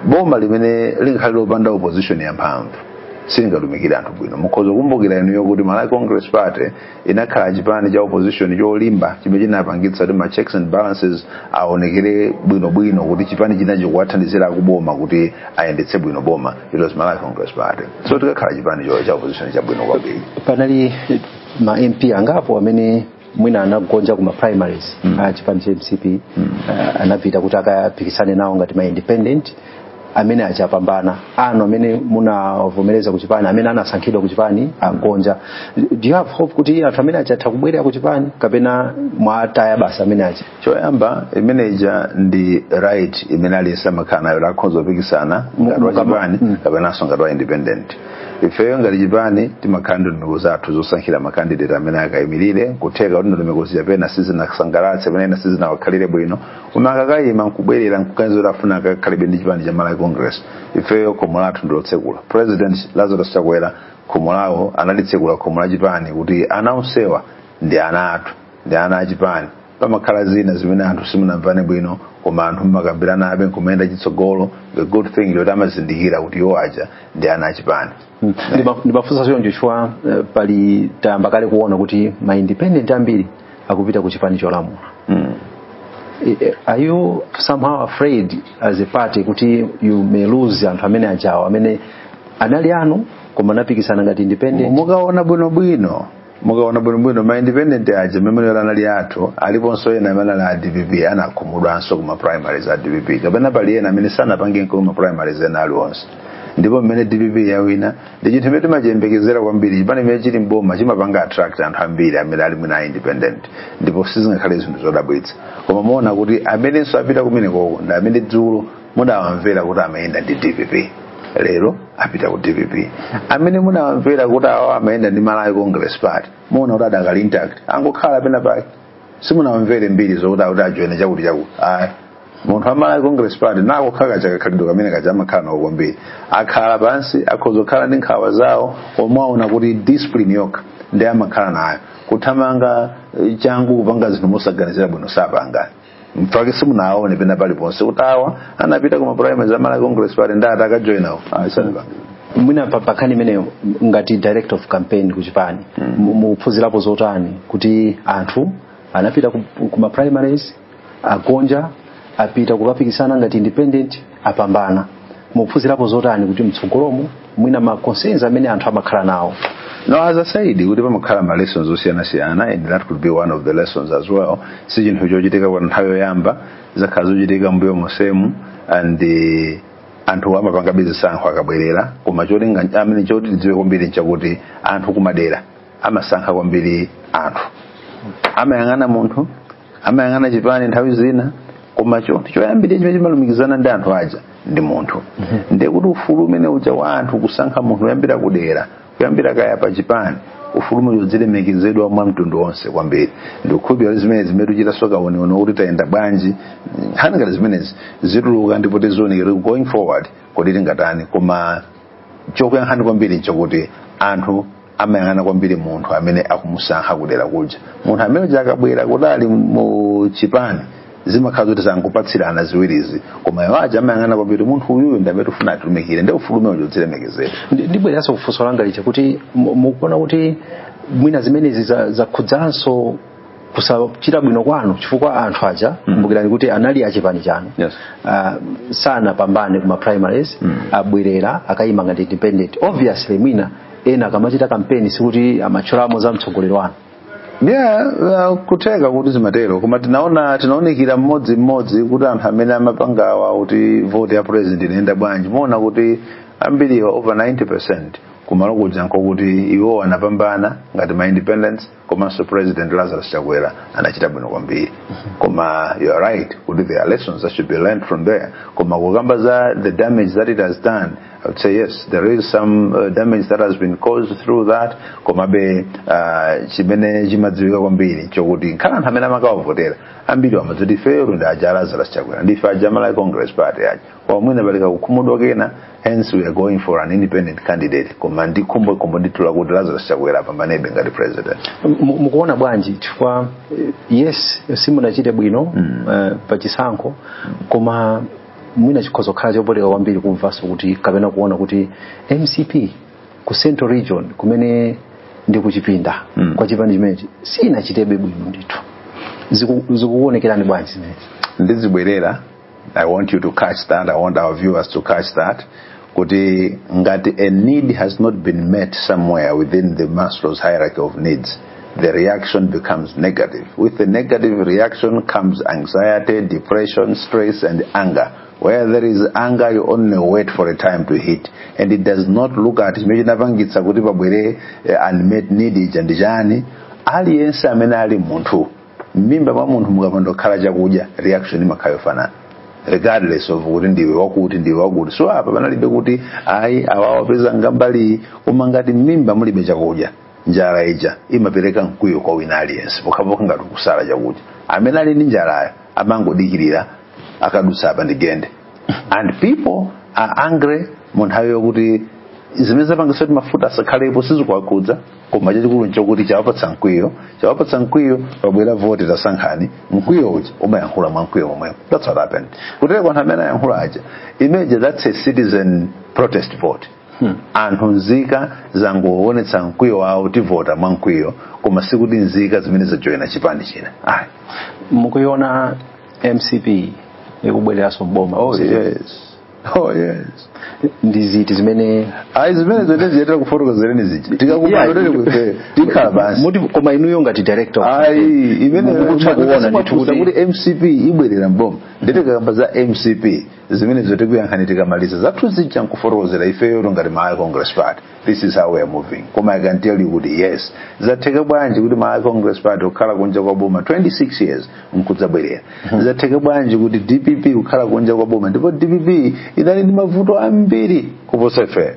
boma limene lingakhale lopanda opposition yamphamvu silingatumikire anthu bwino. Mukhoza kukumbukira inuyo kuti Malawi Congress Party inakhala chipani cha opposition cholimba chimene chinapangitsa kuti ma checks and balances aonekere bwinobwino, kuti chipani chinacho kuwathandizira akuboma kuti ayendetse bwino boma. It was Malawi Congress Party. So tikakhala chipani cha opposition chabwino kwambiri. Panali ma MP angapo amene mwina anagonja kuma primaries a chipani cha MCP, anapita kuti akapikisane nawo ngati ma independent, amene achapambana. Anu amene munavomereza kuchipani, amene anasankhidwa kuchipani, agonja. Do you have hope kuti anthu amene achatha kubwerera kuchipani, kapena mwataya basa amene acha? Choyamba, imeneja ndi right imene aliyense amakhala nayo, akhoza kupikisana ngati wa chipani kapenanso ngati wa independent. Ifeyo ngati chipani timakhala ndi ndondomeko zathu zosankhira ma candidate amene akayimirire. Kutheka kuti ndondomeko zija sizinasangalatse, pamene sizinawakhalire bwino, koma akakayima nkubwerera nkuganiza kuti afuna akakhalebe ndi chipani cha Malawi Congress, ifeyo khomo lathu ndilotsekula. President Lazarus Chakwera khomo lawo analitsekula, khomo la chipani, kuti ana onsewa ndi ana athu, ndi ana achipani. Pamakhala zina zimene anthu simunamvane bwino, koma anthu mmakambirana abe nkumayenda chitsogolo. The good thing yoti amazindikira kuti iwo aja ndi ana achipani. Ndimafunsa choncho chifukwa pali tayamba kale kuona kuti ma independent ambiri akupita ku chipani cholamula. Are you somehow afraid as a party kuti you may lose anthu amene ajawo, amene anali anu koma anapikisana ngati independent? Mukaona bwinobwino, ma independent aja mmene anali athu, aliponso ena amene ali a DPP, anakhumudwanso kuma primaries a DPP, kapena pali ena amene sanapange kuma primaries ena aliwonse. Ndipo mmene DPP yawina, ndi chinthu chimene timachiyembekezera kwambiri. Chipani chimene chili mboma chimapanga attract anthu ambiri amene ali mwina independent, ndipo sizingakhale zinthu zodabwitsa. Koma muona kuti amenenso apita kumenekoko ndi amene dzulo mudawamvera kuti amayenda ndi DPP, lero apita ku DPP. Amene munawamvera kuti awa amayenda ndi Malawi Congress Party, muona kuti adakali intact, angokhala pena pake. Simunawamvere mbiri zokuti akuti ajoine chakuti chakuti, ayi. Munthu wa Malawi Congress Party nako khala kachakakhalidwe kamene kacha amakhala nako kwambiri, akhala pansi, akhoza kukhala ndi nkhawa zawo, koma aona kuti discipline yokha ndi amakhala nayo. Kuthamanga changu kupanga zinthu mosaganizira bwino sapanga. Mfake simunaone pena paliponse kuti awa anapita kuma primaries a Malawi Congress Party ndi ati akajoinawo, sanapanga. Mwina pakhani imeneyo, ngati director of campaign kuchipani, mukuphunzirapo zotani kuti anthu anapita kuma primaries agonja, apita kukapikisana ngati independent, apambana? Mukuphunzirapo zotani kuti mtsogolomo mwina ma concerns amene anthu amakhala nawo? No, as I said, kuti pamakhala ma lessons osiyanasiyana, and that could be one of the lessons as well. Si chinthu chochitika kwa nthawi yoyamba, zakhala zochitika mbuyo mosemu, and anthu amapanga zisankho akabwerera. Koma cholinga amene choti tidziwe kwambiri nchakuti anthu kumadera amasankha kwambiri anthu, amayang'ana munthu, amayang'ana chipani nthawi zina, koma choyambirira chimene chimalumikizana ndi anthu aja ndi munthu. Ndiye kuti ufulu umene uja wa anthu kusankha munthu kuyambira kudera, kuyambira kaya pa chipani, ufulu umene uzilemekezedwa mwa mtundu wonse kwambiri. Ndikukhulupirira zimene zimene tichita sokaonekana kuti tayenda bwanji, nkhani ngati zimenezi zituluka ndipo tizionekera going forward kodi tingatani. Koma chokuyankhani kwambiri nchakuti anthu amayang'ana kwambiri munthu amene akumusankha kudera kuja. Munthu amene uja akabwera kuti ali mu chipani, zimakhala zoti zangopatsirana ziwirizi, koma iwo aja amayang'ana kwambiri munthu uyuyu ndi amene tifuna atumikire, ndi ufulu umene uja uzilemekezedwa. Ndibwereranso kufunso langa lija kuti mukuona kuti mwina zimenezi zakhudzanso Kusachita bwino kwanu, chifukwa anthu aja, kumbukirani kuti anali achipani chanu, sanapambane kuma primaries, abwerera akayima ngati independent. Obviously mwina ena akamachita kampeni sikuti amatchulamo za mtsogoleri wanu. Yeah, kuteka kuti zimatero, koma tinaona, tinaonekera mmodzi mmodzi kuti anthu amene amapangawa kuti vote ya president inayenda bwanji. Muona kuti ambiriwa, over 90%, kumalo kuja nkokuti iwo anapambana ngati ma independents, komanso President Lazarus Chakwera anachita bwino kwambiri. Koma you are right kuti there are lessons that should be learned from there. Koma kukamba za the damage that it has done, I would say yes, there is some damage that has been caused through that. Komabe chimene chimadziwika kwambiri chokuti nkhala anthu amene amakawavotera ambiri amadzoti ifeyo ndi aja Lazarus Chakwera, ndife aja Malawi Congress Party aja, koma mwina palika kukhumudwa kena, hence we are going for an independent candidate. Koma ndi khumbokhumbo ndithu lakuti Lazarus Chakwera apambanebe ngati president. Mukuona bwanji? Chifukwa yes, simunachite bwino pa chisankho, koma mwina chikhoza kukhala chopweteka kwambiri kumvanso kuti kapena kuona kuti MCP ku Central Region, kumene ndi kuchipinda kwa chipani chimenechi, sinachitebe bwino ndithu. Zikukuonekerani bwanji zimenezi? Ndizibwerera. I want you to catch that, I want our viewers to catch that, kuti ngati a need has not been met somewhere within the Maslow's hierarchy of needs, the reaction becomes negative. With the negative reaction comes anxiety, depression, stress and anger. Where there is anger, you only wait for a time to hit, and it does not look at chimene chinapangitsa kuti pabwere unmet need ija ndi chani. Aliyense amene ali munthu, m'mimba mwa munthu mukapanda chakudya, reaction imakhala yofanana regardless of kuti ndiwe wakuti, ndiwe wakuti. So apa panalibe kuti ayi, awa wapeza ngambali, koma ngati m'mimba mulibe chakudya, njala ija imapereka mkwiyo kwa wina aliyense, pokhapokha ngati kusala chakudya. Amene ali ndi njalayo amangodikirira akadutsa apa ndigende, and people are angry mu nthawi yokuti zimene zapangisa kuti mafuta asakhalepo sizikuwakhudza, koma chachikulu nchokuti chawapatsa mkwiyo, chawapatsa mkwiyo. Pabwera voti, tasankhani, mkwiyo uja umayankhula mwa mkwiyo momwemo. That's what happened. Kutero anthu amene ayankhula aja, imagine, that's a citizen protest vote. Anthu, nzika zangoonetsa mkwiyo wawo, tivota mwa mkwiyo, koma sikuti nzika zimene zajoyina chipani china, ayi. Mukuiona MCP ikubwereranso mboma? Oh yes, oh yes. Ndi ziti zimene Ayi, zimene zote ziyetera kufotokozereni ziji tikakumana kufe tikhala basi. Muti koma inuyo ngati director of Ayi, imene mukutha kuona ndithu kuti MCP ibwerera mboma, nditikakamba za MCP zimene zotikuyankhani tikamaliza zathu zija nkufotokozera ifeyo ngati Malawi Congress Party, this is how we are moving. Koma I can tell you kuti yes, zatheka bwanji kuti Malawi Congress Party kukhala kunja kwa boma 26 years nkudzabwerera? Zatheka bwanji kuti DPP kukhala kunja kwa boma, ndipo DPP inali ndi mavuto ambiri kuposa ifeyo,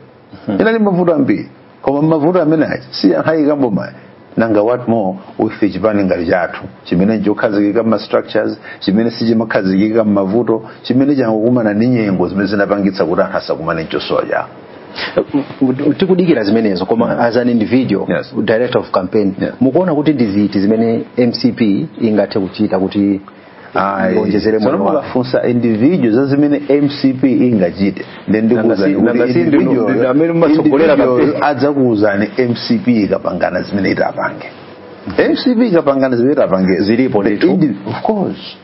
inali mavuto ambiri, koma mavuto amene aja si ankhayika mboma? Nanga what more with chipani ngati chathu chimene chokhazikika ma structures, chimene sichimakhazikika m'mavuto, chimene changokumana ndi nyengo zimene zinapangitsa kuti anthu asakumane nchosowa chawo? Tikudikira zimenezo, koma as an individual director of campaign, mukuona kuti ndi ziti zimene MCP ingathe kuchita kuti ionjezere Tsono moyo wake? Mukafunsa individual za zimene MCP ingachite, then ndikuwuzani kuti Nanga si individual ndinu amene mumatsogolera individual campaign. adzakuwuzani MCP ikapangana zimene itapange. MCP ikapangana zimene itapange. Zilipo The ndithu. Of course.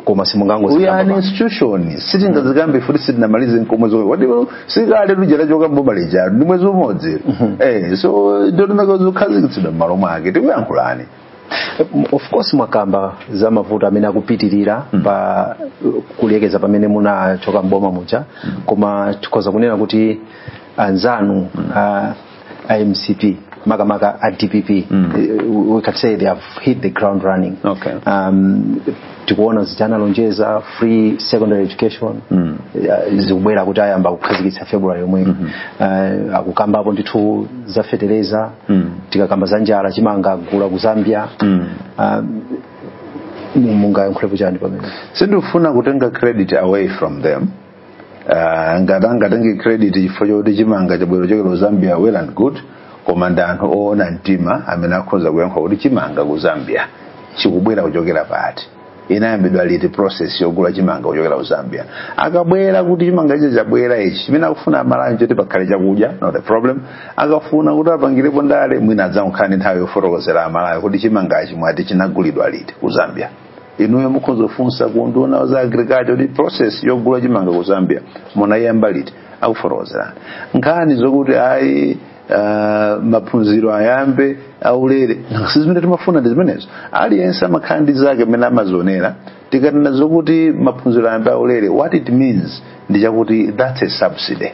Koma simungango We are an institution, sitingazikambe futi sitinamalize nkomwe zomwe wati sikale lujera choka mboma lija ndi mwezi umodzi, so ndondomeko zokhazikitsidwa m'malo mwake, tikuyankhulani. Of course mwakamba za mavuto amene akupitirira pa kulekeza pamene munachoka mboma muja, koma tikhoza kunena kuti anzanu a MCP, makamaka a DPP, we can say they have hit the ground running. Tikuona zichanalonjeza free secondary education, zikubwera kuti ayamba kukhazikitsa February yomwe. Akukambapo ndithu za fetereza, tikakamba za njala, chimanga agula ku Zambia. Mungayankhulepo chani pamene? Sindifuna kutenga credit away from them. Ngati angatenge credit chifukwa chokuti chimanga chabwera kuchokera ku Zambia, well and good, koma ndi anthu oona mtima amene akhoza kuyankha kuti chimanga ku Zambia chikubwera kuchokera pati. Inayambidwa liti process yogula chimanga kuchokera ku Zambia? Akabwera kuti chimanga ichi chabwera ichi, chimene akufuna Amalawi choti pakhale chakudya, not a problem. Akafuna kuti apangirepo ndale, mwina adzakhala nthawi yofotokozera Amalawi kuti chimangachi mwati chinagulidwa liti ku Zambia. Inuyo mukhoza kufunsa ku nduna za agriculture kuti process yogula chimanga ku Zambia munayamba liti, akufotokozerani. Nkhani zokuti ayi, maphunziro ayambe aulere, si zimene timafuna, ndi zimenezo. Aliyense amakhala ndi zake mmene amazionera. Tikanena zokuti maphunziro ayambe aulere, what it means ndi chakuti that's a subsidy,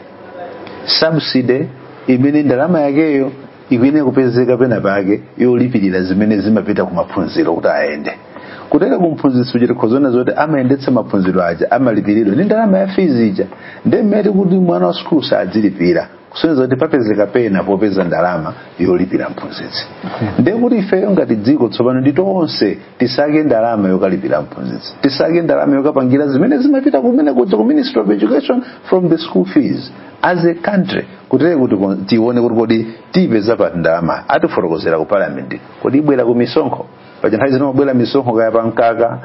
subsidy imene ndalama yakeyo ikuyenera kupezeka pena pake yolipirira zimene zimapita ku maphunziro kuti ayende. Kutera kumphunzitsi uja, tikhozona zoti amayendetsa maphunziro aja amalipiridwa ndi ndalama ya fees ija. Ndi mmene kuti mwana wa sukulu sadzilipira, kusonyeza kuti papezeka pena popeza ndalama yolipira mphunzitsi. Ndiye kuti ifeyo ngati dziko tsopano ndi tonse tisake ndalama yokalipira mphunzitsi, tisake ndalama yokapangira zimene zimapita kumene kuja ku Ministry of Education from the school fees as a country. Kutere kuti tione kuti kodi tiyipeza pati ndalama. Atifotokozera ku parliament, kodi ibwera ku misonkho? Paja nthawi zino mabwera misonkho, kaya pa mkaka,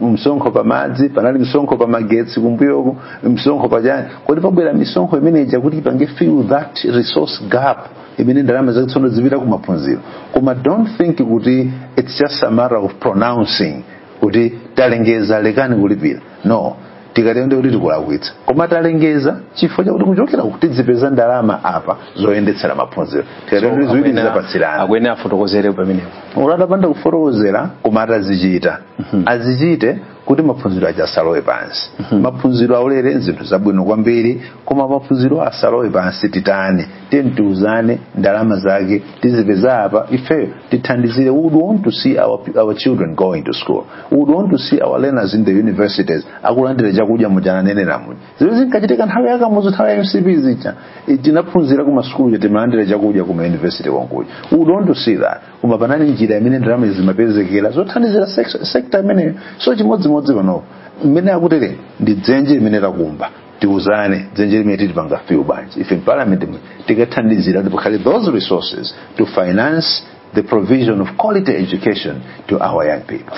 msonkho pa madzi, panali msonkho pa magetsi kumbuyoku, msonkho pachani. Kodi pabwera misonkho imene ija kuti ipange fill that resource gap imene ndalama zakutsono zipita ku maphunziro? Koma don't think kuti it's just a matter of pronouncing kuti talengeza, lekani kulipira. No, tikatende kuti tikulakwitsa. Koma talengeza chifukwa chakuti kuchokera kuti tizipeza ndalama apa zoyendetsera maphunziro. Tikatende ziwiri zizapatsirana. Akuyenera afotokozere pamenepo. Ulatapanda kufotokozera, koma atazichita, azichite kuti maphunziro aja asalowe pansi. Maphunziro aulere zinthu zabwino kwambiri, koma maphunziro asalowe pansi. Titani? Tiye tiuzane ndalama zake tizipeza apa, ifeyo tithandizire. We would want to see our children going to school. We would want to see our learners in the universities akulandira chakudya mujananenera muja. Zimene zinkachitika nthawi yakamuzu, nthawi ya MCP zija, tinaphunzira ku masukulu, timalandira chakudya kuma university konkuja. We would want to see that, koma panali njira imene ndalama zimapezekera zothandizira sector imeneyo. So chimodzimodzi panopo mmene akutere ndi dzenje limene takumba, tiuzane dzenje limene tilipanga fill bwanji. Ife parliament tikathandizira kuti pakhale those resources to finance the provision of quality education to our young people.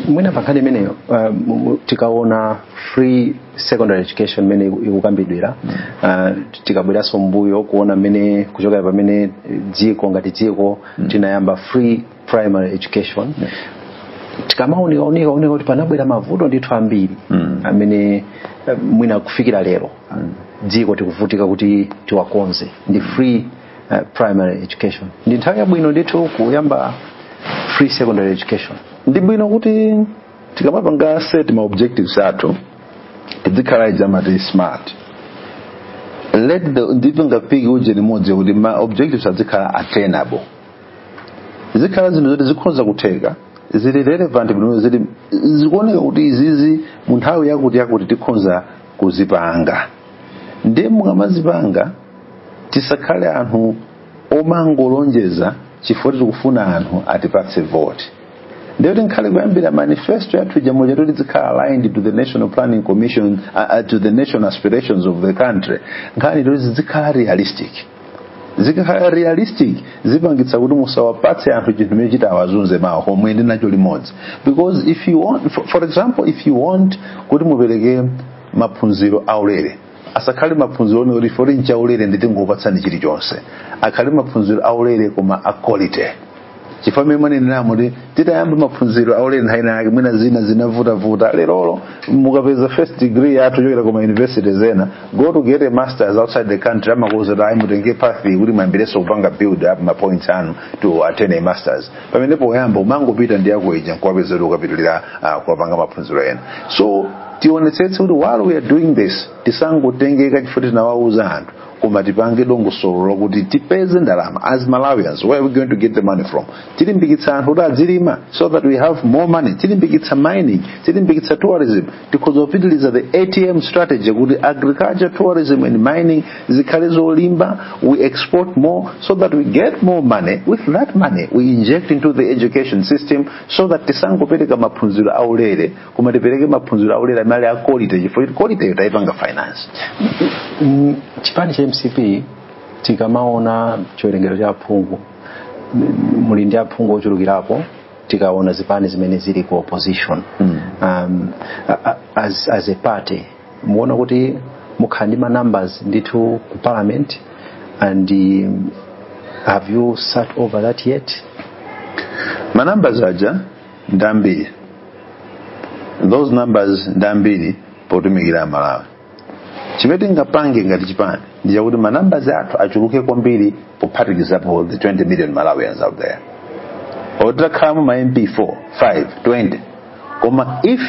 Mwina pa nkhani imeneyo, tikaona free secondary education imene ikukambidwira, tikabweranso mbuyo kuona mmene kuchokera pamene dziko ngati dziko tinayamba free primary education, tikamaonekaoneka oneka kuti panabwera mavuto ndithu ambiri amene mwina kufikira lero dziko tikuvutika kuti tiwakonze ndi free primary education. Ndi nthawi yabwino ndithu kuyamba free secondary education. Ndi bwino kuti tikamapanga set ma objectives athu tizikhala ija amati smart. Let the ndipanga pick uje limodzi kuti ma objectives azikhala attainable, zikhala zinthu zoti zikhoza kutheka, zili relevant bwino, zili zikuoneka kuti izizi mu nthawi yakuti yakuti tikhoza kuzipanga. Ndiye mukamazipanga, tisakhale anthu omangolonjeza chifukwa tikufuna anthu atipatse vote. Ndiyo tinkhale kuyambira manifesto yathu ija moja toti zikhala aligned to the National Planning Commission, to the national aspirations of the country. Nkhani toti zizikhala realistic. Zikakhala realistic, zipangitsa kuti musawapatse anthu chinthu chimene chitawazunze mawa komwe ndi nacho limodzi. Because if you want, for example, if you want kuti mupereke maphunziro aulere, asakhale maphunziro one kuti fori nchaulere nditingopatsani chilichonse. Akhale maphunziro aulere koma a quality, chifukwa mmene mwaneneramo kuti titayamba maphunziro aulere nthawi yake, mwina zina zinavutavuta. Lerolo mukapeza first degree yathu chochokera kuma universities ena, go to get a masters outside the country, amakuuza kuti ayi, mutenge path kuti mwayambirenso kupanga build up ma points anu to attain a masters, pamene poyamba umangopita ndi yako ija nkuwapeza kuti ukapitilira kuwapanga maphunziro ena. So tionetsetse kuti while we are doing this, tisangotengeka chifukwa tinawauza anthu, koma tipange dongosolo lokuti tipeze ndalama. As Malawians, where are we going to get the money from? Tilimbikitsa anthu kuti adzilima so that we have more money, tilimbikitsa mining, tilimbikitsa tourism, tikhoza kupitiliza the ATM strategy kuti agriculture, tourism and mining zikhale zolimba. We export more so that we get more money. With that money we inject into the education system so that tisangopereka maphunziro aulere, koma tipereke maphunziro aulere amene ali a quality, chifukwa quality yo tayipanga finance. Chipani cha MCP, tikamaona chiwerengero cha aphungu, muli ndi aphungu ochulukirapo. Tikaona zipani zimene zili ku opposition, as a party muona kuti mukhala ndi ma numbers ndithu ku parliament, and have you sat over that yet? Ma numbers aja ndambiri. Those numbers ndambiri potumikira Malawi. Chimene tingapange ngati chipani ndi chakuti ma numbers athu achuluke kwambiri pophatikizapo the 20 million Malawians out there. Otakhalamo ma MP 4, 5, 20, koma if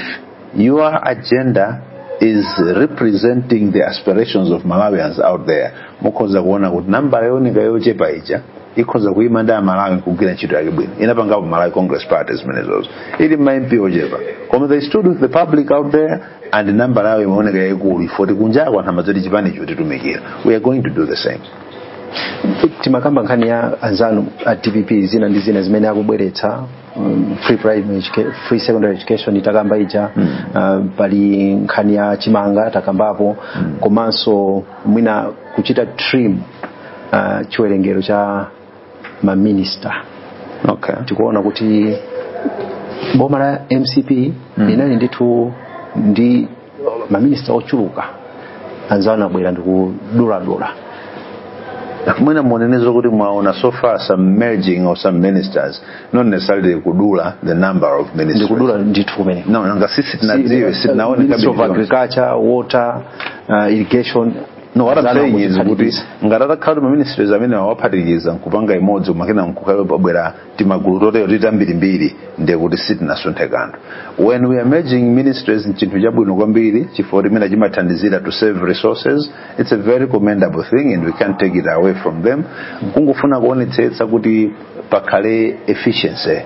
your agenda is representing the aspirations of Malawians out there, mukhoza kuona kuti nambala yooneka yochepa ija ikhoza kuyima ndi Amalawi kugwira ntchito yake bwino. Inapangapo Malawi Congress Party zimenezozo, ili ma MP ochepa, koma they stood with the public out there and nambala yawo imaoneka yayikulu ifoti kunjako anthu amadzoti chipanicho titumikira. We are going to do the same. Timakamba nkhani ya anzanu a DPP, zina ndi zina zimene akubweretsa, free secondary education itakamba ija, pali nkhani ya chimanga takambapo, komanso mwina kuchita trim chiwerengero cha maminista. Tikuona kuti boma la MCP linali ndithu ndi maminista ochuluka, anzanu abwera ndikuduladula. Mwina muonenezo kuti mwaona so far some merging of some ministers, not necessarily kudula the number of ministers. Ndikudula ndithu kumene. No, nanga sisi tinadziwe, sitinaone. Ministry of Agriculture, Water, Irrigation. No, what I'm saying is kuti ngati atakhala kuti ma ministries amene awaphatikiza nkupanga imodzi, kumakena nkukhala pabwera timagulu totero titi ambirimbiri, ndiye kuti sitinasunthe kanthu. When we are merging ministries, nchinthu chabwino kwambiri chifukwa timene chimathandizira to save resources. It's a very commendable thing and we can't take it away from them. Kungofuna kuonetsetsa kuti pakhale efficiency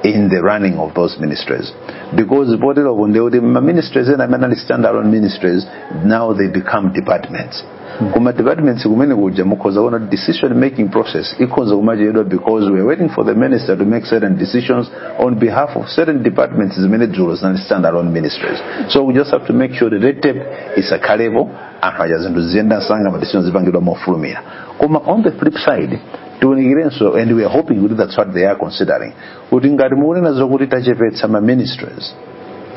in the running of those ministries, because poteropo ndiye kuti ma ministries ena amene ali standalone ministries, now they become departments. Kuma departments kumene kuja mukhoza kuona decision making process ikhoza kumachedwa because we are waiting for the minister to make certain decisions on behalf of certain departments zimene dzulo zinali standalone ministries. So we just have to make sure the red tape isakhalepo, anthu aja zinthu ziyenda msanga, ma decisions zipangidwa mofulumira. Koma on the flip side tiwunikirenso, and we are hoping kuti that's what they are considering, kuti ngati mukunena zokuti tachepetsa ma ministries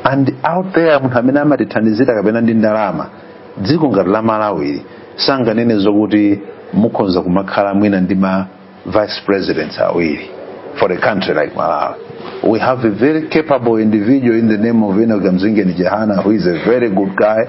and out there munthu amene amatithandizira kapena ndi ndalama, dziko ngati la Malawi sanganene zokuti mukhoza kumakhala mwina ndi ma vice presidents awiri. For a country like Malawi, we have a very capable individual in the name of Enoch Kamzingeni Chihana, who is a very good guy,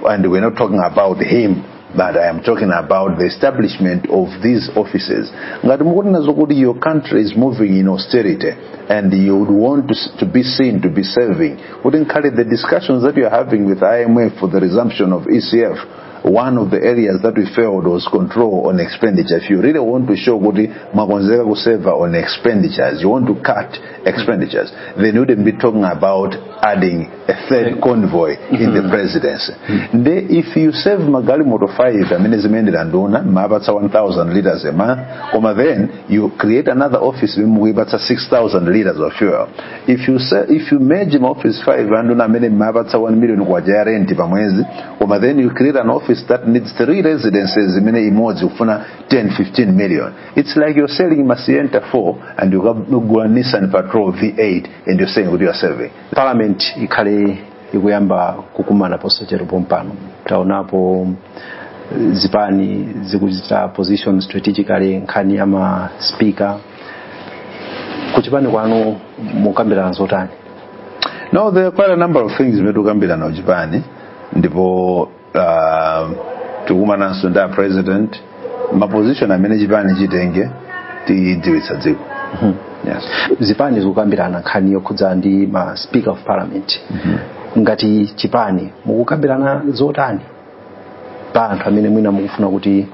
and we're not talking about him, but I am talking about the establishment of these offices. Ngati mukunena zokuti your country is moving in austerity and you would want to be seen to be serving, kuti nkhale the discussions that you are having with IMF for the resumption of ECF, one of the areas that we failed was control on expenditure. If you really want to show kuti mwakonzeka kuseva on expenditures, you want to cut expenditures, then you wouldn't be talking about adding a third convoy in the presidency. Nde if you save magalimoto 5 amene zimayendera nduna, mapatsa 1000 liters a month, koma then you create another office mukuyipatsa 6000 liters of fuel. If you merge ma office 5 anduna amene mapatsa 1 million kwacha ya rent pa mwezi, koma then you create an office that needs three residences imene imodzi kufuna 10 15 million, it's like you're selling ma Sienta 4 and you kugula Nissan Patrol V8 and you're saying kuti you are saving. Parliament ikhale ikuyamba kukumana posachedwa pompano. Taonapo zipani zikuchita position strategically nkhani ya ma speaker. Kuchipani kwanu mukambirana zotani? No, there are quite a number of things zimene tikukambirana kuchipani, ndipo tikumananso ndi a president. Ma position amene chipani chitenge tidziwitsa dziko, yes. Zipani zikukambirana nkhani yokhudzana ndi ma speaker of parliament. Ngati chipani mukukambirana zotani pa anthu amene mwina mukufuna kuti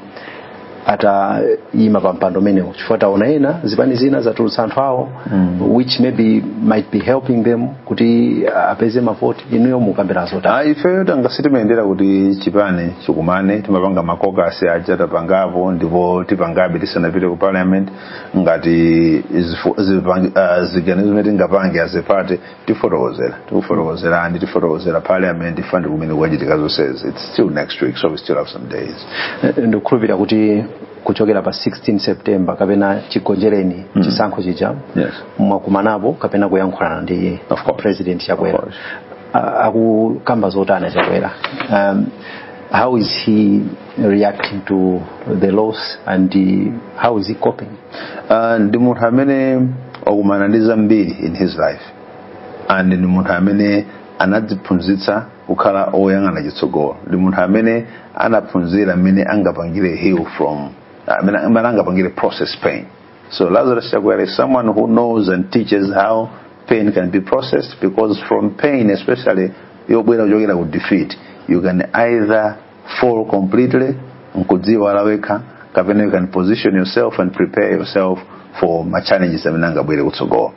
atayima pa mpando umenewo? Chifukwa taona ena zipani zina zatulutsa anthu awo, which maybe might be helping them kuti apeze mavoti. Inuyo mukambirana zotani? Ah, ifeyo tangasi timayendera kuti chipani chikumane, timapanga ma caucus aja, tapangapo ndipo tipangabe tisanapite ku parliament. Ngati ziganizo zimene tingapange as a party, tifotokozera, tikufotokozerani, tifotokozera parliament ifa ndi kumene kukachitika zonsezi. It's still next week, so we still have some days. Ndikukhulupirira kuti Kuchokera pa 16 September kapena chigonjereni chisankho chija, mwakumanapo kapena kuyankhulana ndi Of course. President Chakwera? Of course. Akukamba zotani Chakwera? How is he reacting to the loss and how is he coping? Ndi munthu amene wakumana ndi zambiri in his life, and ndi munthu amene anadziphunzitsa kukhala oyang'ana chitsogolo. Ndi munthu amene anaphunzira amene angapangire heal from, amene angapangire process pain. So Lazarus Chakwera is someone who knows and teaches how pain can be processed, because from pain, especially yobwera kuchokera ku defeat, you can either fall completely nkudziwala wekha, kapena you can position yourself and prepare yourself for ma challenges amene angabwere kutsogolo.